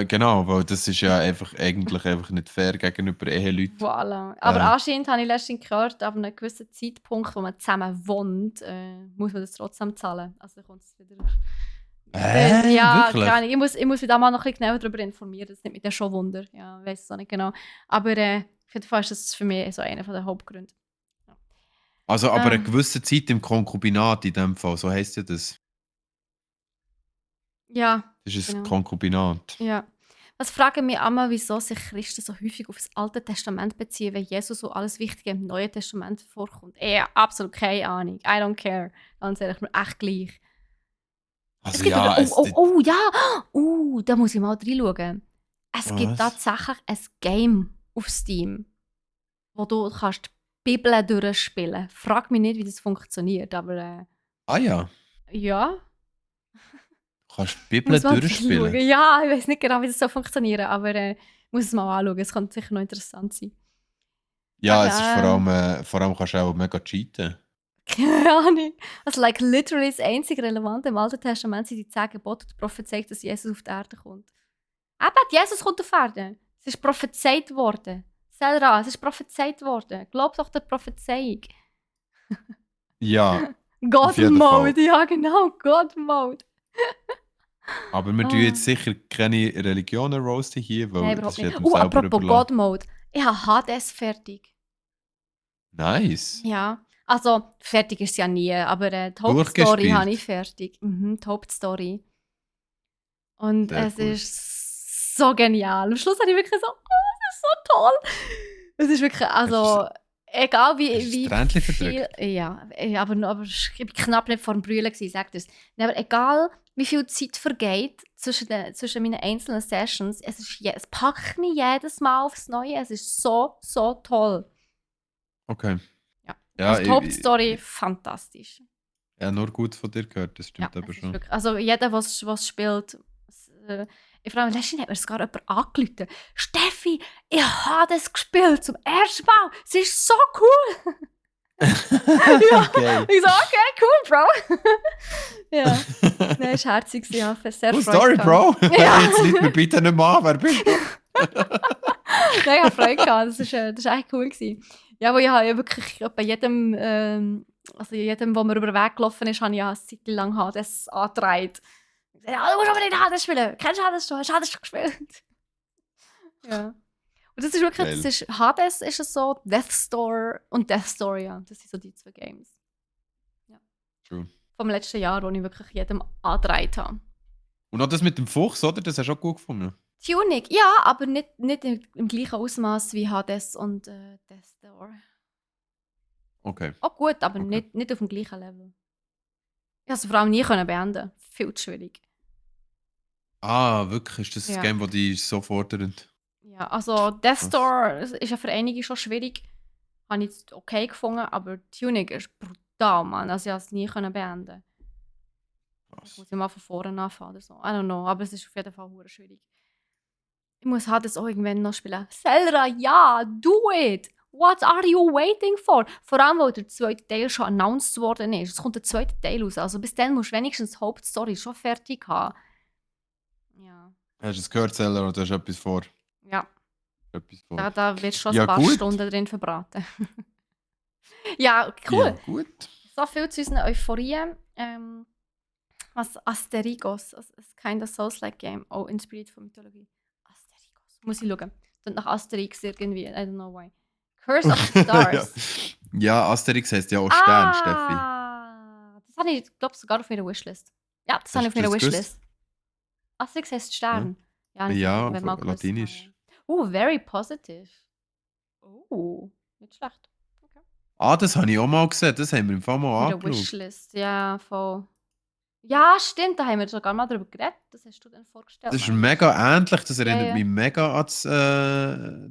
Genau, weil das ist ja eigentlich einfach nicht fair gegenüber Eheleuten. Voilà. Aber anscheinend habe ich letztens gehört, ab einem gewissen Zeitpunkt, wo man zusammen wohnt, muss man das trotzdem zahlen. Also dann kommt es wieder... ja, wirklich? keine Ahnung. Ich muss mich da mal noch ein bisschen genauer darüber informieren. Das nimmt mich dann schon Wunder. Ja, ich weiß es auch nicht genau. Aber auf jeden Fall ist das für mich so einer der Hauptgründe. Ja. Also, aber eine gewisse Zeit im Konkubinat in dem Fall, so heisst ja das. Ja. Das ist ein genau. Konkubinat. Ja. Was fragen mich einmal, wieso sich Christen so häufig auf das Alte Testament beziehen, wenn Jesus so alles Wichtige im Neuen Testament vorkommt? Absolut keine Ahnung. I don't care. Ganz ehrlich, mir echt gleich. Also gibt ja, da muss ich mal reinschauen. Es gibt tatsächlich ein Game auf Steam, wo du kannst die Bibel durchspielen. Frag mich nicht, wie das funktioniert, aber ja. Ja. Kannst du die Bibel durchspielen? Ja, ich weiß nicht genau, wie das so funktioniert, aber ich muss es mal anschauen. Es könnte sicher noch interessant sein. Ja, Aber, es ist vor allem kannst du auch mega cheaten. Keine Ahnung. Also, literally das einzige Relevante im Alten Testament sind die 10 Gebote und prophezeit, dass Jesus auf die Erde kommt. Eben, Jesus kommt auf die Erde. Es ist prophezeit worden. Selra, es ist prophezeit worden. Glaub doch der Prophezeiung. Ja. God-Mode, ja genau, God-Mode. Aber wir tun jetzt sicher keine Religionen roasten hier, weil Nein, das überhaupt ist nicht. Apropos God-Mode. Ich habe Hades fertig. Nice. Ja. Also, fertig ist es ja nie, aber die Hauptstory Durchgespielt. habe ich fertig. Die Hauptstory. Und Sehr es gut. ist so genial. Am Schluss habe ich wirklich so, oh, das ist so toll. Es ist wirklich, also, egal hast du wie das Tränchen viel... Ja, aber ich war knapp nicht vor dem Brüllen, sag das. Nein, aber egal wie viel Zeit vergeht zwischen meinen einzelnen Sessions, es packt mich jedes Mal aufs Neue. Es ist so, so toll. Okay. Ja. Ja, Also die Hauptstory, fantastisch. Ja, nur gut von dir gehört, das Ja, stimmt aber es ist schon. wirklich, also jeder, was spielt, ich frage mich, letztens hat mir sogar jemand angerufen. Steffi, ich habe das gespielt zum ersten Mal. Es ist so cool. Ja. Geil. Ich so, okay, cool, Bro. Ja, nein, ist herzig, ich habe sehr Cool Freude Story, Bro. Ja. Jetzt nicht mir bitte nicht mehr an, wer bist du? Nein, ich habe Freude gehabt, das ist echt cool gewesen. Ja, aber ich habe ja wirklich bei jedem, wo mir über den Weg gelaufen ist, habe ich ja eine Zeit lang das angetragen. Ja, du musst unbedingt Hades spielen. Kennst du Hades schon? Hast du Hades schon gespielt? Ja. Und das ist wirklich, Geil. das ist, Hades ist es so, Death's Door und Death Story, ja. Das sind so die zwei Games. Ja. True. Vom letzten Jahr, wo ich wirklich jedem angetragen habe. Und auch das mit dem Fuchs, oder? Das hast du auch gut gefunden. Tuning, ja, aber nicht im gleichen Ausmaß wie Hades und Death's Door. Okay. Auch gut, aber Okay. nicht auf dem gleichen Level. Ich konnte es vor allem nie beenden. Viel zu schwierig. Ah, wirklich? Ist das Ja. das Game, das dich so fordert? Ja, also Death's Door ist ja für einige schon schwierig. Habe ich jetzt okay gefunden, aber Tuning ist brutal, Mann. Also ich konnte es nie beenden. Ich muss ja mal von vorne anfangen oder so. I don't know, aber es ist auf jeden Fall hure schwierig. Ich muss Hades auch irgendwann noch spielen. Zelda, ja, do it! What are you waiting for? Vor allem, weil der zweite Teil schon announced worden ist. Es kommt der zweite Teil raus. Also bis dann musst du wenigstens die Hauptstory schon fertig haben. Ja. Hast du es gehört, Zeller, oder hast du etwas vor? Ja, Etwas vor. da wird schon Ja, ein paar gut. Stunden drin verbraten. Ja, cool. Ja, gut. So viel zu unseren Euphorien. Was Asterigos, also ein kind of Souls-like Game, auch inspiriert von Mythologie. Asterigos. Muss ich schauen. Klingt nach Asterix irgendwie, I don't know why. Curse of the Stars. Ja, Asterix heißt ja auch Stern, Steffi. Das habe ich, glaube sogar auf meiner Wishlist. Ja, das habe ich auf Hast du meiner das gewusst? Wishlist. Asterix heißt Stern. Ja, Ja, wenn auf mal gewusst Latinisch. habe. Very positive. Nicht schlecht. Okay. Ah, das habe ich auch mal gesehen. Das haben wir im Fall mal Auf der angeschaut. Wishlist, ja, voll. Ja, stimmt, da haben wir sogar mal darüber geredet. Das hast du dann vorgestellt. Das ist Mann. mega ähnlich. Das erinnert ja. mich mega an das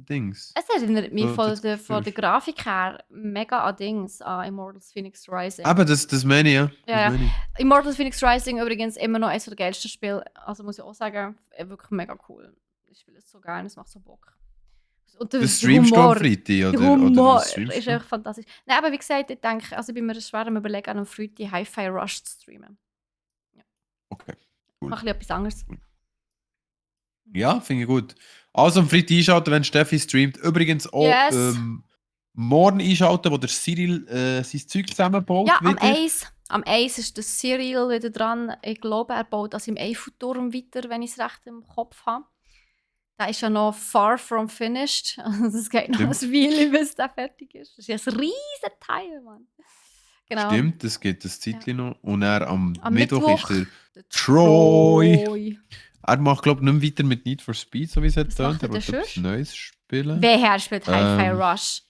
Dings. Es erinnert mich So, von das der Gefühl. Grafik her mega an Dings, an Immortals Phoenix Rising. Aber das meine ich, ja. Ja, Das meine ich. Immortals Phoenix Rising übrigens immer noch eines der geilsten Spiele. Also muss ich auch sagen, wirklich mega cool. Ich spiele es so gerne, es macht so Bock. Und der Du streamst du am Humor, Freitag, der oder Humor was streamst ist du? einfach fantastisch. Nein, aber wie gesagt, ich denke, also ich bin mir schwer am Überlegen, an einem Freitag Hi-Fi Rush zu streamen. Okay. Cool. Mach ein bisschen etwas anderes. Ja, finde ich gut. Also am Freitag einschalten, wenn Steffi streamt. Übrigens auch Yes. morgen einschalten, wo der Cyril sein Zeug zusammenbaut. Ja, wieder. am Eis ist der Cyril wieder dran. Ich glaube, er baut das im Eiffelturm weiter, wenn ich es recht im Kopf habe. Der ist ja noch far from finished. Also das geht noch ein Weile, bis der fertig ist. Das ist ja ein riesen Teil, Mann. Genau. Stimmt, das geht das Zeitchen noch. Und er am Mittwoch Mittwoch ist der Troy. Troy. Er macht, glaube ich, nicht mehr weiter mit Need for Speed, so wie es Was tönt. macht Er er wird denn etwas sonst? Neues spielen. Wer spielt Hi-Fi Rush?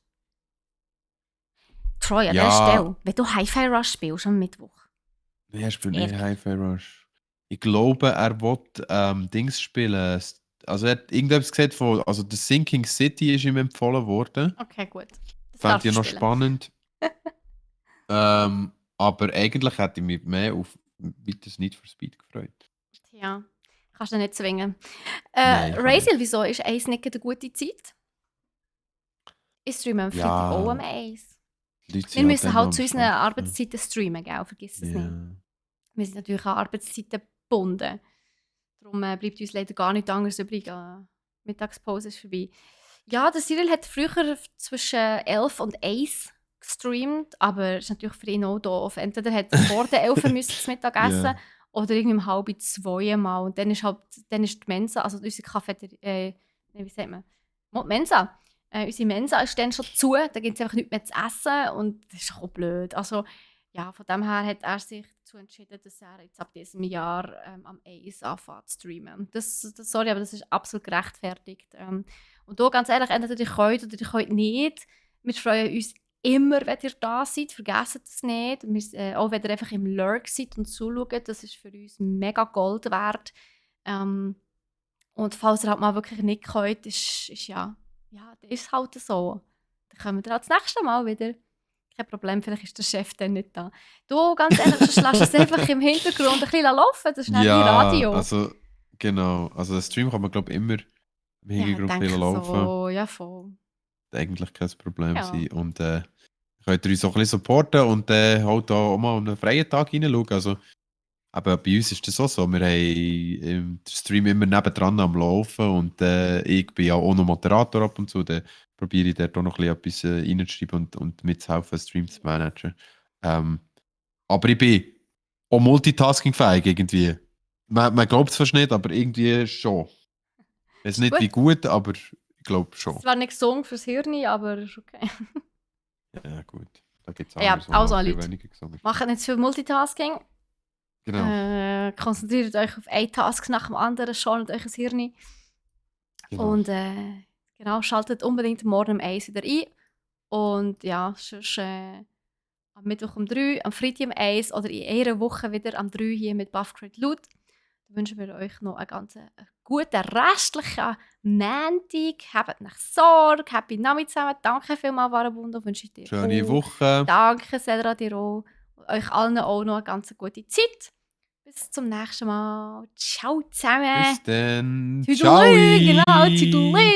Troy, an Ja. der Stelle. Wenn du Hi-Fi Rush spielst am Mittwoch. Wer spielt Ehrlich? nicht Hi-Fi Rush? Ich glaube, er will Dings spielen. Also er hat irgendetwas gesagt von, also The Sinking City ist ihm empfohlen worden. Okay, gut. Das Fand darfst ich du noch spielen. spannend. Aber eigentlich hätte ich mich mehr auf weiteres Need for Speed gefreut. Ja, kannst du nicht zwingen. Nein, kann Raisil, wieso ist Eis nicht eine gute Zeit? Ich streame am Ja. Freitag auch am Eis. Die Leute Wir sind müssen dann halt am zu unseren Arbeitszeiten. Arbeitszeiten streamen, gell? Vergiss es nicht. Ja. Wir sind natürlich an Arbeitszeiten gebunden. Darum bleibt uns leider gar nichts anderes übrig. Mittagspause ist vorbei. Ja, der Cyril hat früher zwischen 11 und 1 gestreamt, aber es ist natürlich für ihn auch doof. Entweder hat er vor der 11 müssen das Mittag essen Ja. oder irgendwie um 1:30 mal. Und dann ist die Mensa, also unsere Cafeteria, wie sagt man? Die Mensa Unsere Mensa ist dann schon zu, da gibt es einfach nichts mehr zu essen und das ist auch blöd. Also ja, von dem her hat er sich dazu entschieden, dass er jetzt ab diesem Jahr am Ace anfängt zu streamen. Sorry, aber das ist absolut gerechtfertigt. Und da ganz ehrlich, entweder ihr könnt oder ihr könnt nicht. Wir freuen uns immer, wenn ihr da seid. Vergesst das nicht. Auch wenn ihr einfach im Lurk seid und zuschaut, das ist für uns mega Gold wert. Und falls ihr halt mal wirklich nicht könnt, ist ja, das ist halt so. Dann kommen wir auch das nächste Mal wieder. Kein Problem, vielleicht ist der Chef dann nicht da. Du, ganz ehrlich, sonst lässt es einfach im Hintergrund ein bisschen laufen. Das ist nicht wie Ja, Radio. also genau. Also den Stream kann man glaube ich immer im Ja, ich Hintergrund ein denke bisschen laufen. so, ja voll. Eigentlich kein Problem Ja. sein. Und könnt ihr uns auch ein bisschen supporten und halt auch mal einen freien Tag reinschauen. Also, aber bei uns ist das auch so. Wir haben den Stream immer nebendran am Laufen und ich bin ja auch noch Moderator ab und zu. Dann probiere ich dort auch noch ein bisschen etwas reinzuschreiben und mitzuhelfen, den Stream zu managen. Aber ich bin auch multitaskingfähig irgendwie. Man glaubt es fast nicht, aber irgendwie schon. Ich weiß nicht Gut. wie gut, aber ich glaube Das schon. ist zwar nicht gesund fürs Hirn, aber ist okay. Ja, gut. Da gibt es Ja, andere, die also noch viel Leute, weniger gesund ist. macht nicht zu viel Multitasking. Genau. Konzentriert euch auf einen Task nach dem anderen, schont euch das Hirn. Genau. Und genau, schaltet unbedingt morgen um 1 wieder ein. Und ja, sonst am Mittwoch um 3, am Freitag um 1 oder in einer Woche wieder am 3 hier mit Buff Crate Loot. Dann wünschen wir euch noch einen ganz guten restlichen Montag. Habt nach Sorge, happy Nami zusammen. Danke vielmals, Warabunda, wünsche ich dir. Schöne auch. Woche. Danke, Cedra, dir auch. Euch allen auch noch eine ganz gute Zeit. Bis zum nächsten Mal. Ciao zusammen. Bis dann. Tüdelü, Ciao. genau, tüdelü.